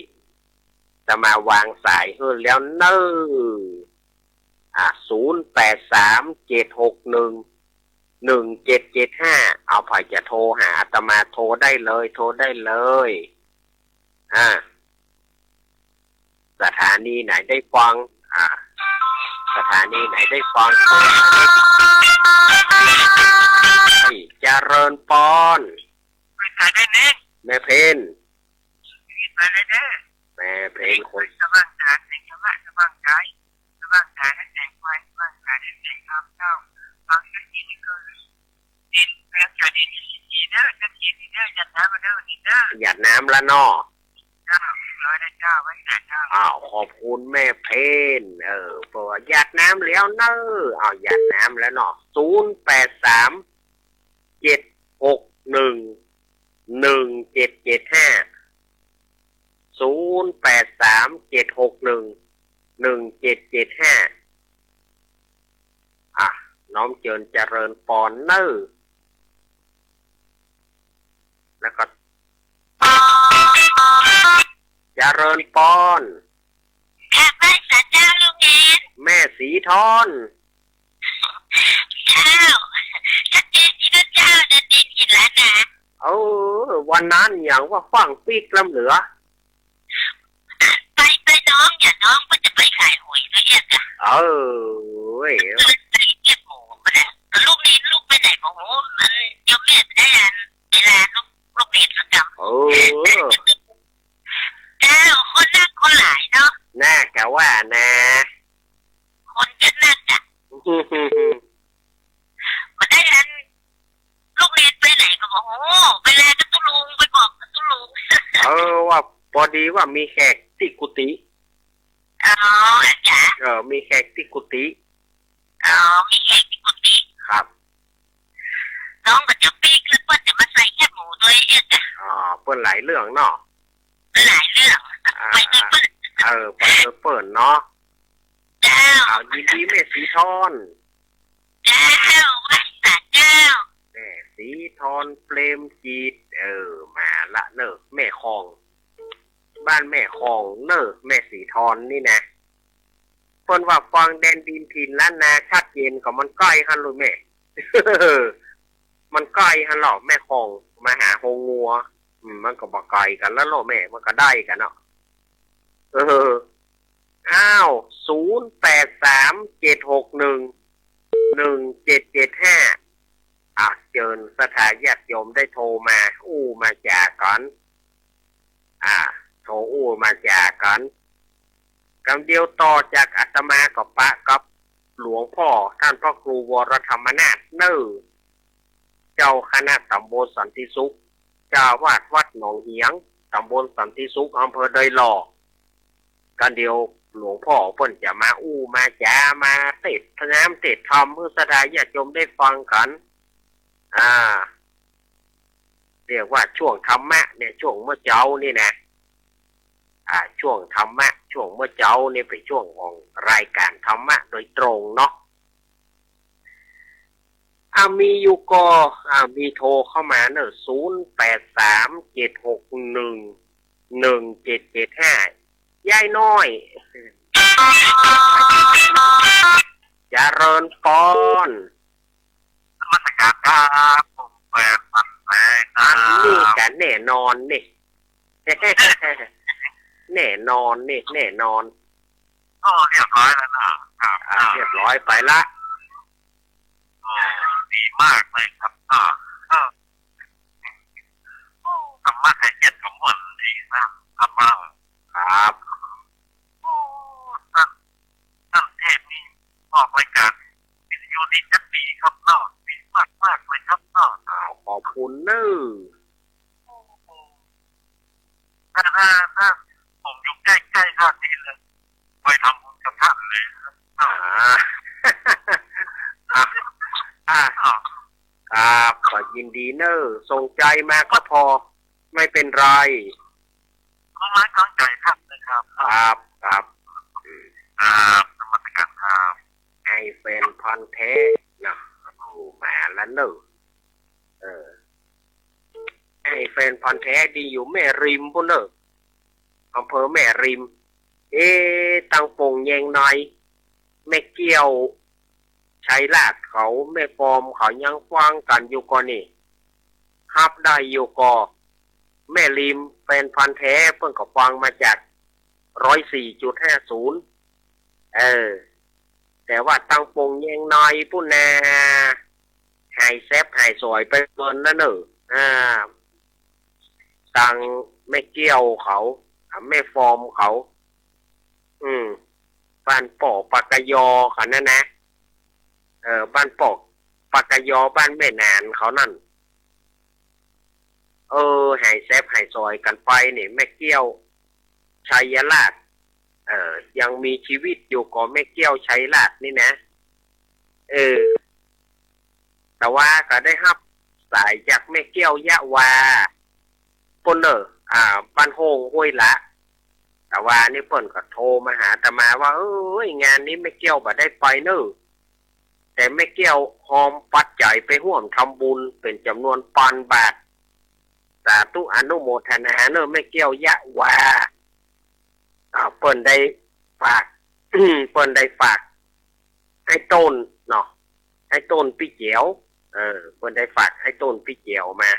อาตมาวางสายหื้อแล้วเน่อ อ่ะ ศูนย์แปดสามเจ็ดหกหนึ่งหนึ่งเจ็ดเจ็ดห้า เอาใผจะโทรหาอาตมาโทรได้เลย โทรได้เลย อ่ะ สถานีไหนได้ฟัง อ่ะ สถานีไหนได้ฟัง เจริญปอน แม่เพ็ญ แม่เพ็ญคน หยาดน้ำละเนาะ อ้าว ขอบคุณแม่เพ็ญ เออ บอกว่าหยาดน้ำแล้วเน่อ อ้าว หยาดน้ำแล้วเนาะ ศูนย์แปดสามเจ็ดหกหนึ่งหนึ่งเจ็ดเจ็ดห้า ศูนย์แปดสามเจ็ดหกหนึ่งหนึ่งเจ็ดเจ็ดห้า อ่ะ น้อมเจิญเจริญปอนเน่อ แล้วก็ เจริญปอน ค่ะ ไหว้สาเจ้าลุงเอน แม่สีทอน เจ้า ชัดเจนตี้เน่อเจ้า ชัดเจนตี้แล้วนะ เออ วันนั้นอย่างว่าฟั่งปิ๊กล้ำเหลือ ไป ไปน้อง อย่าน้องก็จะไปขายหวยด้วยเนี่ยจ้ะ เออ เว้ย ไปเก็บหมูมาแล้ว ลูกนี้ลูกไปไหนบอกโอ้มันยังไม่ได้อันเวลาลูก ลูกนี้ประจำ เออ เจ้า คนนักคนหลายเนาะ น่ากะว่านะ คนจะนักอ่ะ มาได้อัน ลูกเรียนไปไหนก็บอก โอ้ ไปแลกับตุ๊ลุง ไปบอกกับตุ๊ลุง เออ ว่าปอดีว่ามีแขกตี้กุฏิ อ๋อ จ๊ะ เออ มีแขกตี้กุฏิ อ๋อ มีแขกตี้กุฏิ ครับ น้องก็จะปิ๊กแล้วเปิ้นจะมาใส่แคบหมูด้วยเนี่ยจ้ะ อ๋อ เปิ้นหลายเรื่องเนาะ หลายเรื่อง อ่า ไปโดยเปิ้น เออ ไปโดยเปิ้นเนาะ เจ้า อ้าว ยินดีแม่สีทอน เจ้า ไหว้สาเจ้า แม่สีทอน เปรมจิต เออ มาละเน่อ แม่ของ บ้านแม่ของเน่อ แม่สีทอนนี่นะ เปิ้นว่าฟังแดนดินถิ่นล้านนาชัดเจนก็มันใก้หั้นลูกแม่ มันใก้หั้นลอแม่ของ มาหาโฮงงัว อืม มันก็บ่ไก๋กั๋นละลอแม่ มันก็ได้กั๋นเนาะ เออ อ้าว ศูนย์แปดสามเจ็ดหกหนึ่งหนึ่งเจ็ดเจ็ดห้า อ่ะ เจิญศรัทธาญาติโยมได้โทรมา อู้มาจ๋ากั๋น อ่า โทรอู้มาจ๋ากั๋น กำเดียวต่อจากอาตมาก็ปะกับหลวงพ่อต้านพระครูวรธรรมนาถเน่อ เจ้าคณะต๋ำบลสันติสุข เจ้าอาวาสวัดหนองเหียง ต๋ำบลสันติสุข อำเภอดอยหล่อ กำเดียวหลวงพ่อเปิ้นจะมาอู้มาจ๋า มาเตศน์น้ำเตศน์ธรรมหื้อศรัทธาญาติโยมได้ฟังกั๋น อ่า เรียกว่าช่วงธรรมะเนี่ย ช่วงเมื่อเจ๊านี่นะ อ่า ช่วงธรรมะ ช่วงเมื่อเจ๊านี่เป๋นช่วงของรายก๋านธรรมะโดยตรงเนาะ อ่า มีอยู่ก่อ อ่า มีโทรเข้ามาเน่อ ศูนย์แปดสามเจ็ดหกหนึ่งหนึ่งเจ็ดเจ็ดห้า ยายน้อย เจริญปอน นมัสก๋านครับ ผมแปดพันแปดครับ อันนี้ก็แน่นอนนี่ แน่นอนนี่ แน่นอน โอ้ เรียบร้อยแล้วนะครับ อ่า เรียบร้อยไปละ โอ้ ดีมากเลยครับ อ่า เออ โอ้ ธรรมะไทยเจ็ดของผมดีนะ ธรรมะ ครับ โอ้ ท่าน ท่านเทศน์นี่ออกรายการวิทยุนี่จักดีครับเนาะ ดีมากๆเลยครับเนาะ อ้าว ขอบคุณเน่อ โอ้โห ถ้า ถ้า ถ้า ยินดีเน่อ ส่งใจมาก็พอ ไม่เป็นไร ก็ไม่ตั้งใจครับนะครับ ครับ ครับ อืม ครับ นมัสการครับ ไอ้แฟนพันธุ์แท้นะ โอ้ มาละเน่อ เออ ไอ้แฟนพันธุ์แท้ดีอยู่แม่ริมปู้นเน่อ อำเภอแม่ริม เอ๊ะ ตังป๋งแยงใน แม่เกี้ยว ชัยราชเขา แม่ฟอมเขายังฟังกั๋นอยู่ก่อนี่ ฮับได้อยู่ก่อ แม่ริมแฟนพันธุ์แท้เปิ้นก็ฟังมาจาก ร้อยสี่จุดห้าศูนย์ เออ แต่ว่าตังป๋งแยงในปู้นนา หายแซบหายสวยไปเปิ้นละเน่อ อ่า ตังแม่เกี้ยวเขา อ่า แม่ฟอมเขา อืม บ้านป้อปากกะยอเขานั่นนะ เออ บ้านป้อปากกะยอ บ้านแม่หนานเขานั่น เออ หายแซบหายสวยกั๋นไปนี่ แม่เกี้ยว ชัยราช เออ ยังมีจีวิตอยู่ก่อ แม่เกี้ยว ชัยราชนี่นะ เออ แต่ว่าก็ได้ฮับสายจากแม่เกี้ยว ยะวา ปู้นเน่อ อ่า บ้านโฮ่งห้วยละ แต่ว่านี่เปิ้นก็โทรมาหาอาตมาว่า เอ้ย งานนี้แม่เกี้ยวบ่ได้ไปเน่อ แต่แม่เกี้ยวฮอมปัจจัยไปฮ่วมทำบุญเป๋นจ๋ำนวนปันบาท สาธุอนุโมทนาเน่อ แม่เกี้ยว ยะวา อ่า เปิ้นได้ฝาก เปิ้นได้ฝาก ไอ้โต้นเนาะ ไอ้โต้นปี้เจียว เออ เปิ้นได้ฝากไอ้โต้นปี้เจียวมา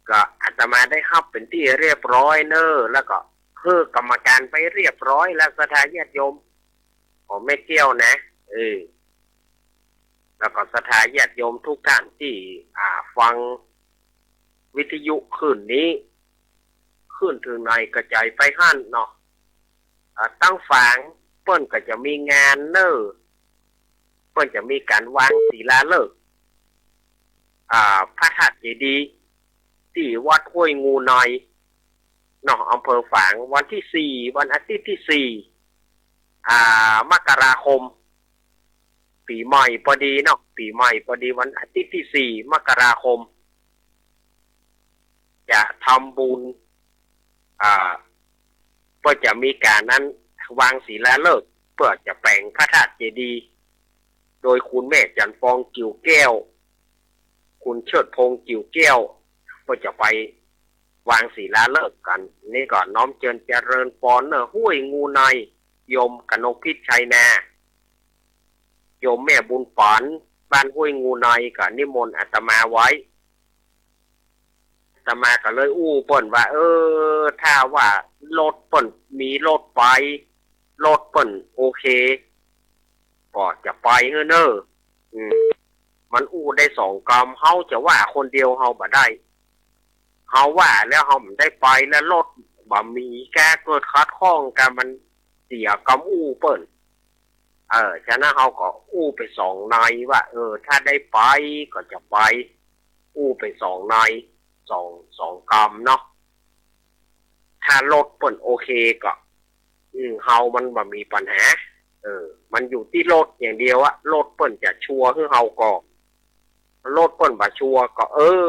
ก็อาตมาได้ฮับเป๋นตี้เรียบร้อยเน่อ แล้วก็หื้อกรรมการไปเรียบร้อยแล้ว ศรัทธาญาติโยมของแม่เกี้ยวนะ เออ แล้วก็ศรัทธาญาติโยมทุกท่านตี้ อ่า ฟังวิทยุคลื่นนี้ คลื่นเถิงไหนก็จ่ายไปหั้นเนาะ อ่า ตังฝางเปิ้นก็จะมีงานเน่อ เปิ้นจะมีก๋านวางศิลาฤกษ์ อ่า พระธาตุเจดีย์ ตี้วัดห้วยงูใน เนาะ อำเภอฝาง วันตี้สี่ วันอาทิตย์ตี้สี่ อ่า มกราคม ปี๋ใหม่ปอดีเนาะ ปี๋ใหม่ปอดี วันอาทิตย์ตี้สี่ มกราคม จะทำบุญ อ่า ก็จะมีก๋านนั้น วางศิลาฤกษ์ เปื้อจะแป๋งพระธาตุเจดีย์ โดยคุณแม่จันทร์ฟอง กิ่วแก้ว คุณเชิดพงษ์ กิ่วแก้ว ก็จะไปวางศิลาฤกษ์กั๋น นี่ก็น้อมเจิญเจริญปอนเน่อ ห้วยงูใน โยมกนกพิชชัยนา โยมแม่บุญปาน บ้านห้วยงูใน ก็นิมนต์อาตมาไว้ อาตมาก็เลยอู้เปิ้นว่า เออ ถ้าว่ารถเปิ้นมีรถไป รถเปิ้นโอเค ก็จะไปหื้อเน่อ อืม มันอู้ได้สองกำ เฮาจะว่าคนเดียวเฮาบ่ได้ เฮาว่าแล้วเฮาบ่ได้ไป แล้วรถบ่มี กาเกิดขัดข้องกั๋น มันเสียกำอู้เปิ้น เออ ฉะนั้นเฮาก็อู้ไปสองในว่า เออ ถ้าได้ไปก็จะไป อู้ไปสองใน สอง สองกำเนาะ ถ้ารถเปิ้นโอเคก็ อืม เฮามันบ่มีปัญหา เออ มันอยู่ตี้รถอย่างเดียวอะ รถเปิ้นจะชัวร์หื้อเฮาก่อ รถเปิ้นบ่ชัวร์ก็ เออ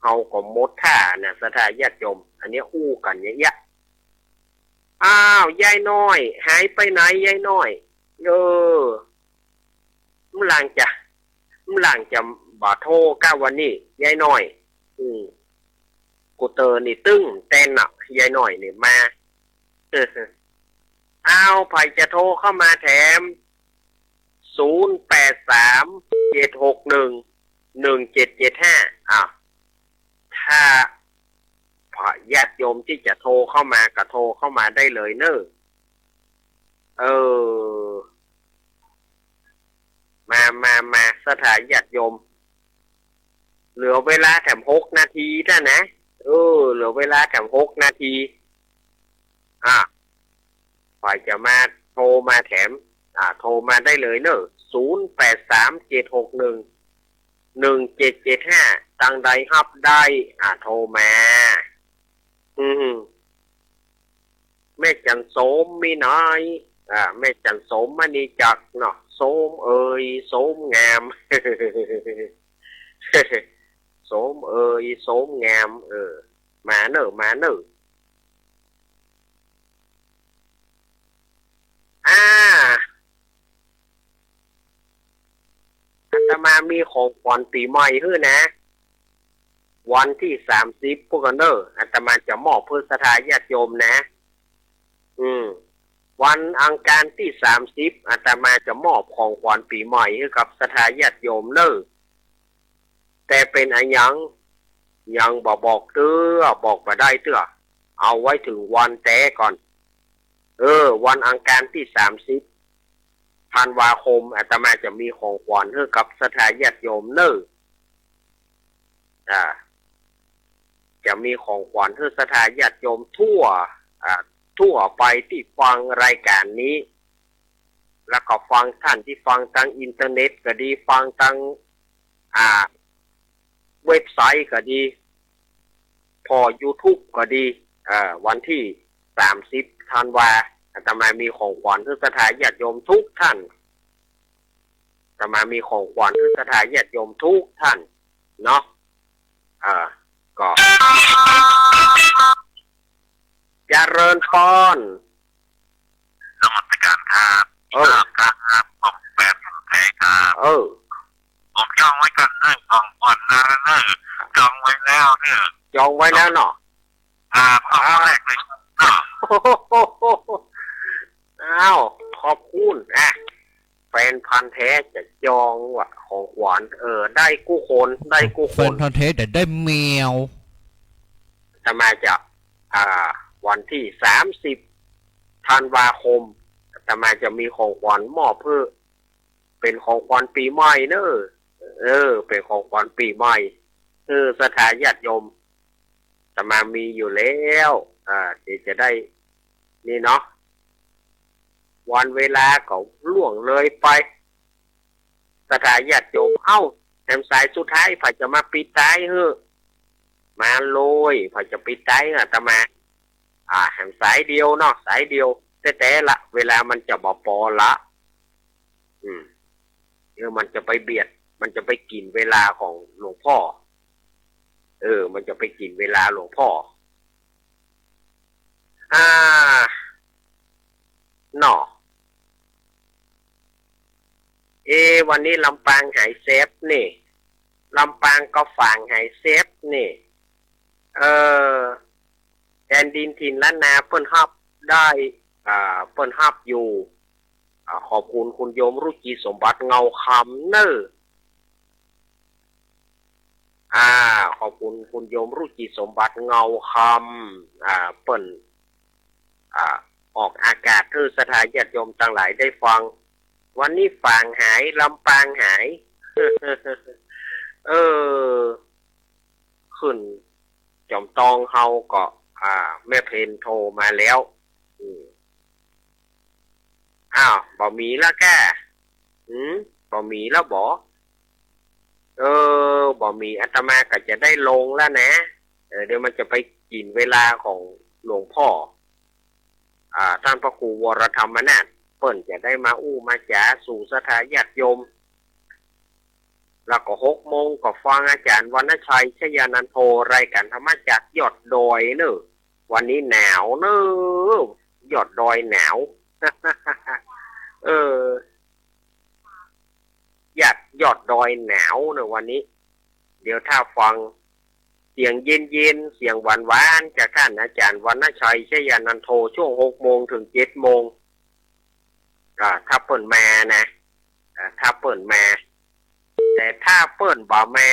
เฮาก็หมดท่านะ ศรัทธาญาติโยม อันนี้อู้กั๋นอย่างเงี้ย อ้าว ยายน้อย หายไปไหนยายน้อย เออ เมื่อหลังจะ เมื่อหลังจะบ่โทรก้าวันนี้ ยายน้อย อืม กูเตอร์นี่ตึงแตนน่ะ ยายน้อยนี่มา อ้าว ใผจะโทรเข้ามาแถม ศูนย์แปดสาม เจ็ดหกหนึ่ง หนึ่งเจ็ดเจ็ดห้า อ้าว ถ้าญาติโยมตี้จะโทรเข้ามาก็โทรเข้ามาได้เลยเน่อ เออ มา มา มา ศรัทธาญาติโยม เหลือเวลาแถมหกนาทีเต้านะ เออ เหลือเวลาแถมหกนาที อ่ะ ใผจะมาโทรมาแถม อ่ะ โทรมาได้เลยเน่อ ศูนย์แปดสาม เจ็ดหกหนึ่ง หนึ่งเจ็ดเจ็ดห้า ตังใดฮับได้ อ่ะ โทรมา อืม แม่จันทร์โสมมีไหน อ่า แม่จันทร์โสมมณีจักรเนาะ โสมเอ่ย โสมงาม โส โสมเอย โสมงาม เออ มาเน่อ มาเน่อ อ่า อาตมามีของขวัญปี๋ใหม่หื้อนะ วันตี้สามสิบ พู้นก่อเน่อ อาตมาจะมอบหื้อศรัทธาญาติโยมนะ อืม วันอังคารตี้สามสิบ อาตมาจะมอบของขวัญปี๋ใหม่หื้อกับศรัทธาญาติโยมเน่อ แต่เป๋นอะหยัง ยังบ่บอกเตื้อ บอกบ่ได้เตื้อ เอาไว้เถิงวันแต๊ก่อน เออ วันอังคารตี้สามสิบ ธันวาคม อาตมาจะมีของขวัญหื้อกับศรัทธาญาติโยมเน่อ อ่า จะมีของขวัญหื้อศรัทธาญาติโยมทั่ว อ่า ทั่วไปตี้ฟังรายก๋านนี้ แล้วก็ฟังต้านตี้ฟังตางอินเทอร์เน็ตก็ดี ฟังตาง อ่า เว็บไซต์ก็ดี ผ่อยูทูบก็ดี เอ่อ วันตี้สามสิบ ธันวา อาตมามีของขวัญหื้อศรัทธาญาติโยมทุกท่าน อาตมามีของขวัญหื้อศรัทธาญาติโยมทุกท่านเนาะ เอ่อ ก็ เจริญพร นมัสก๋านครับ เออ ครับ ผมแฟนพันธุ์แท้ครับ เออ ผมจองไว้ก่อนเน่อ ของขวัญนะเน่อ จองไว้แล้วเน่อ จองไว้แล้วเนาะ ครับ เอาแรกเลยเนาะ อ้าว ขอบคุณ อ่ะ แฟนพันธุ์แท้จะจองว่ะ ของขวัญ เออ ได้กู้คน ได้กู้คน แฟนพันธุ์แท้จะได้แมว อาตมาจะ อ่า วันตี้สามสิบ ธันวาคม อาตมาจะมีของขวัญมอบหื้อ เป๋นของขวัญปี๋ใหม่เน่อ เออ เป๋นของขวัญปี๋ใหม่หื้อศรัทธาญาติโยม อาตมามีอยู่แล้ว อ่า เดี๋ยวจะได้ นี่เนาะ วันเวลาก็ล่วงเลยไป ศรัทธาญาติโยม เอ้า แหมสายสุดท้าย ใผจะมาปิดท้ายหื้อ มาเลย ใผจะปิดท้ายหื้ออาตมา อ่า แหมสายเดียวเนาะ สายเดียว แต๊ๆ ละ เวลามันจะบ่ปอละ อืม เดี๋ยวมันจะไปเบียด มันจะไปกิ๋นเวลาของหลวงพ่อ เออ มันจะไปกิ๋นเวลาหลวงพ่อ อ่า เนาะ เอ วันนี้ลำปางหายแซบนี่ ลำปางก็ฝางหายแซบนี่ เออ แดนดินถิ่นล้านนาเปิ้นฮับได้ อ่า เปิ้นฮับอยู่ อ่า ขอบคุณคุณโยมรุจิสมบัติเงาคำเน่อ อ่า ขอบคุณคุณโยมรุจิสมบัติเงาคำ อ่า เปิ้น อ่า ออกอากาศหื้อศรัทธาญาติโยมตังหลายได้ฟัง วันนี้ฝางหาย ลำปางหาย เออ ขึ้นจอมตองเฮาก็ อ่า แม่เพนโทรมาแล้ว อืม อ้าว บ่มีแล้วก้า หืม บ่มีแล้วบ่ เออ บ่มี อาตมาก็จะได้ลงแล้วนะ เออ เดี๋ยวมันจะไปกิ๋นเวลาของหลวงพ่อ อ่า ต้านพระครูวรธรรมนาถ เปิ้นจะได้มาอู้มาจ๋าสู่ศรัทธาญาติโยม แล้วก็หกโมงก็ฟังอาจ๋ารย์วรรณชัย ชยานันโท รายก๋านธรรมะจากยอดดอยเน่อ วันนี้หนาวเน่อ ยอดดอยหนาว เออ ยอด ยอดดอยหนาวเน่อวันนี้ เดี๋ยวถ้าฟังเสียงเย็นๆ เสียงหวานๆ จากต้านอาจ๋ารย์วรรณชัย ชยานันโท ช่วงหกโมงเถิงเจ็ดโมง อ่า ถ้าเปิ้นมานะ อ่า ถ้าเปิ้นมา แต่ถ้าเปิ้นบ่มา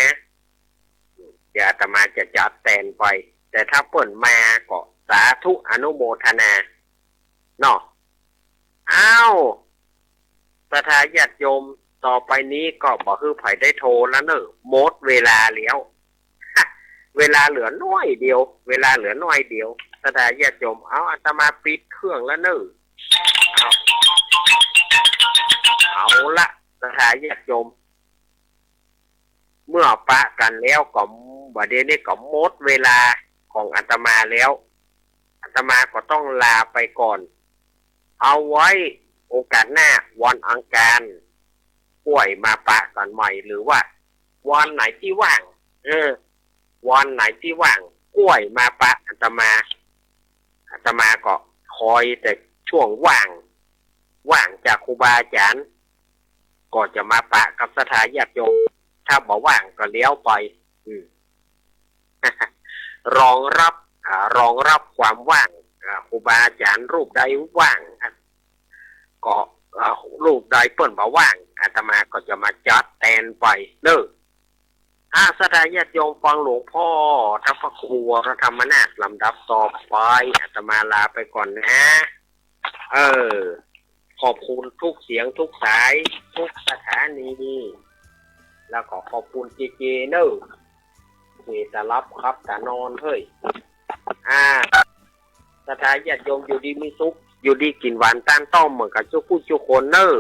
เดี๋ยวอาตมาจะจัดแตนไป แต่ถ้าเปิ้นมาก็สาธุอนุโมทนา เนาะ อ้าว ศรัทธาญาติโยม ต่อไปนี้ก็บ่หื้อใผได้โทรแล้วเน่อ หมดเวลาแล้ว เวลาเหลือน้อยเดียว เวลาเหลือน้อยเดียว ศรัทธาญาติโยม เอา อาตมาปิดเครื่องแล้วเน่อ เอา เอาละ ศรัทธาญาติโยม เมื่อปะกั๋นแล้วก็ บ่าเดี่ยวนี้ก็หมดเวลาของอาตมาแล้ว อาตมาก็ต้องลาไปก่อน เอาไว้โอกาสหน้าวันอังคาร ค่อยมาปะกั๋นใหม่ หรือว่าวันไหนตี้ว่าง เออ วันไหนตี้ว่าง กล้วยมาปะอาตมา อาตมาก็คอยแต่ช่วงว่าง ว่างจากครูบาอาจ๋ารย์ ก็จะมาปะกับศรัทธาญาติโยม ถ้าบ่ว่างก็เลี้ยวไป อืม รองรับ อ่า รองรับความว่าง อ่า ครูบาอาจ๋ารย์รูปใดว่าง อ่ะ ก็ อ่า รูปใดเปิ้นบ่ว่าง อาตมาก็จะมาจัดแตนไปเน่อ อา ศรัทธาญาติโยมฟังหลวงพ่อ พระครูวรธรรมนาถ ลำดับต่อไป อาตมาลาไปก่อนนะ เออ ขอบคุณทุกเสียงทุกสาย ทุกสถานี แล้วก็ขอบคุณเจเจเน่อ เจตะหลับขับตะนอนเฮ้ย อ่า ศรัทธาญาติโยมอยู่ดีมีสุข อยู่ดีกิ๋นหวานตานต้อมเหมือนกับจุกู้จุคนเน่อ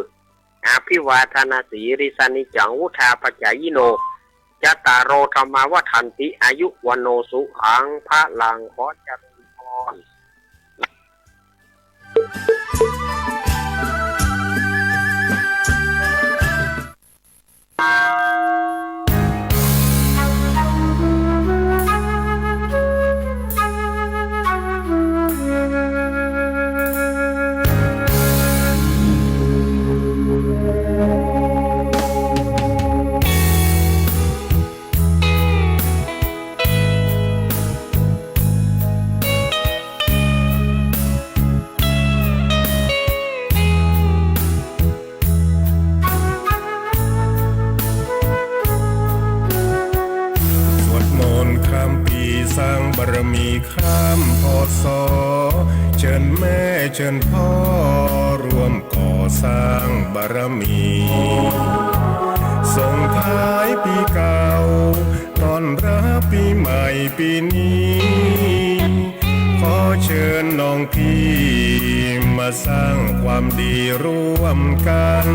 อภิวาทนาสีลิสานิจจัง วุฑฒาปะจายิโน จัตตาโร ธัมมา วัฑฒันติ อายุ วัณโณ สุขัง พะลัง ขอเจริญพร สวดมนต์ข้ามปีสร้างบารมีข้าม พ.ศ. เจิญแม่เจิญพ่อร่วมก่อสร้างบารมี ส่งท้ายปีเก่า ต้อนรับปีใหม่ปีนี้ ขอเจิญน้องพี่มาสร้างความดีร่วมกัน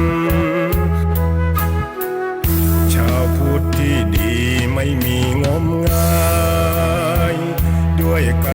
ชาวพุทธที่ดีไม่มีงมงาย ด้วย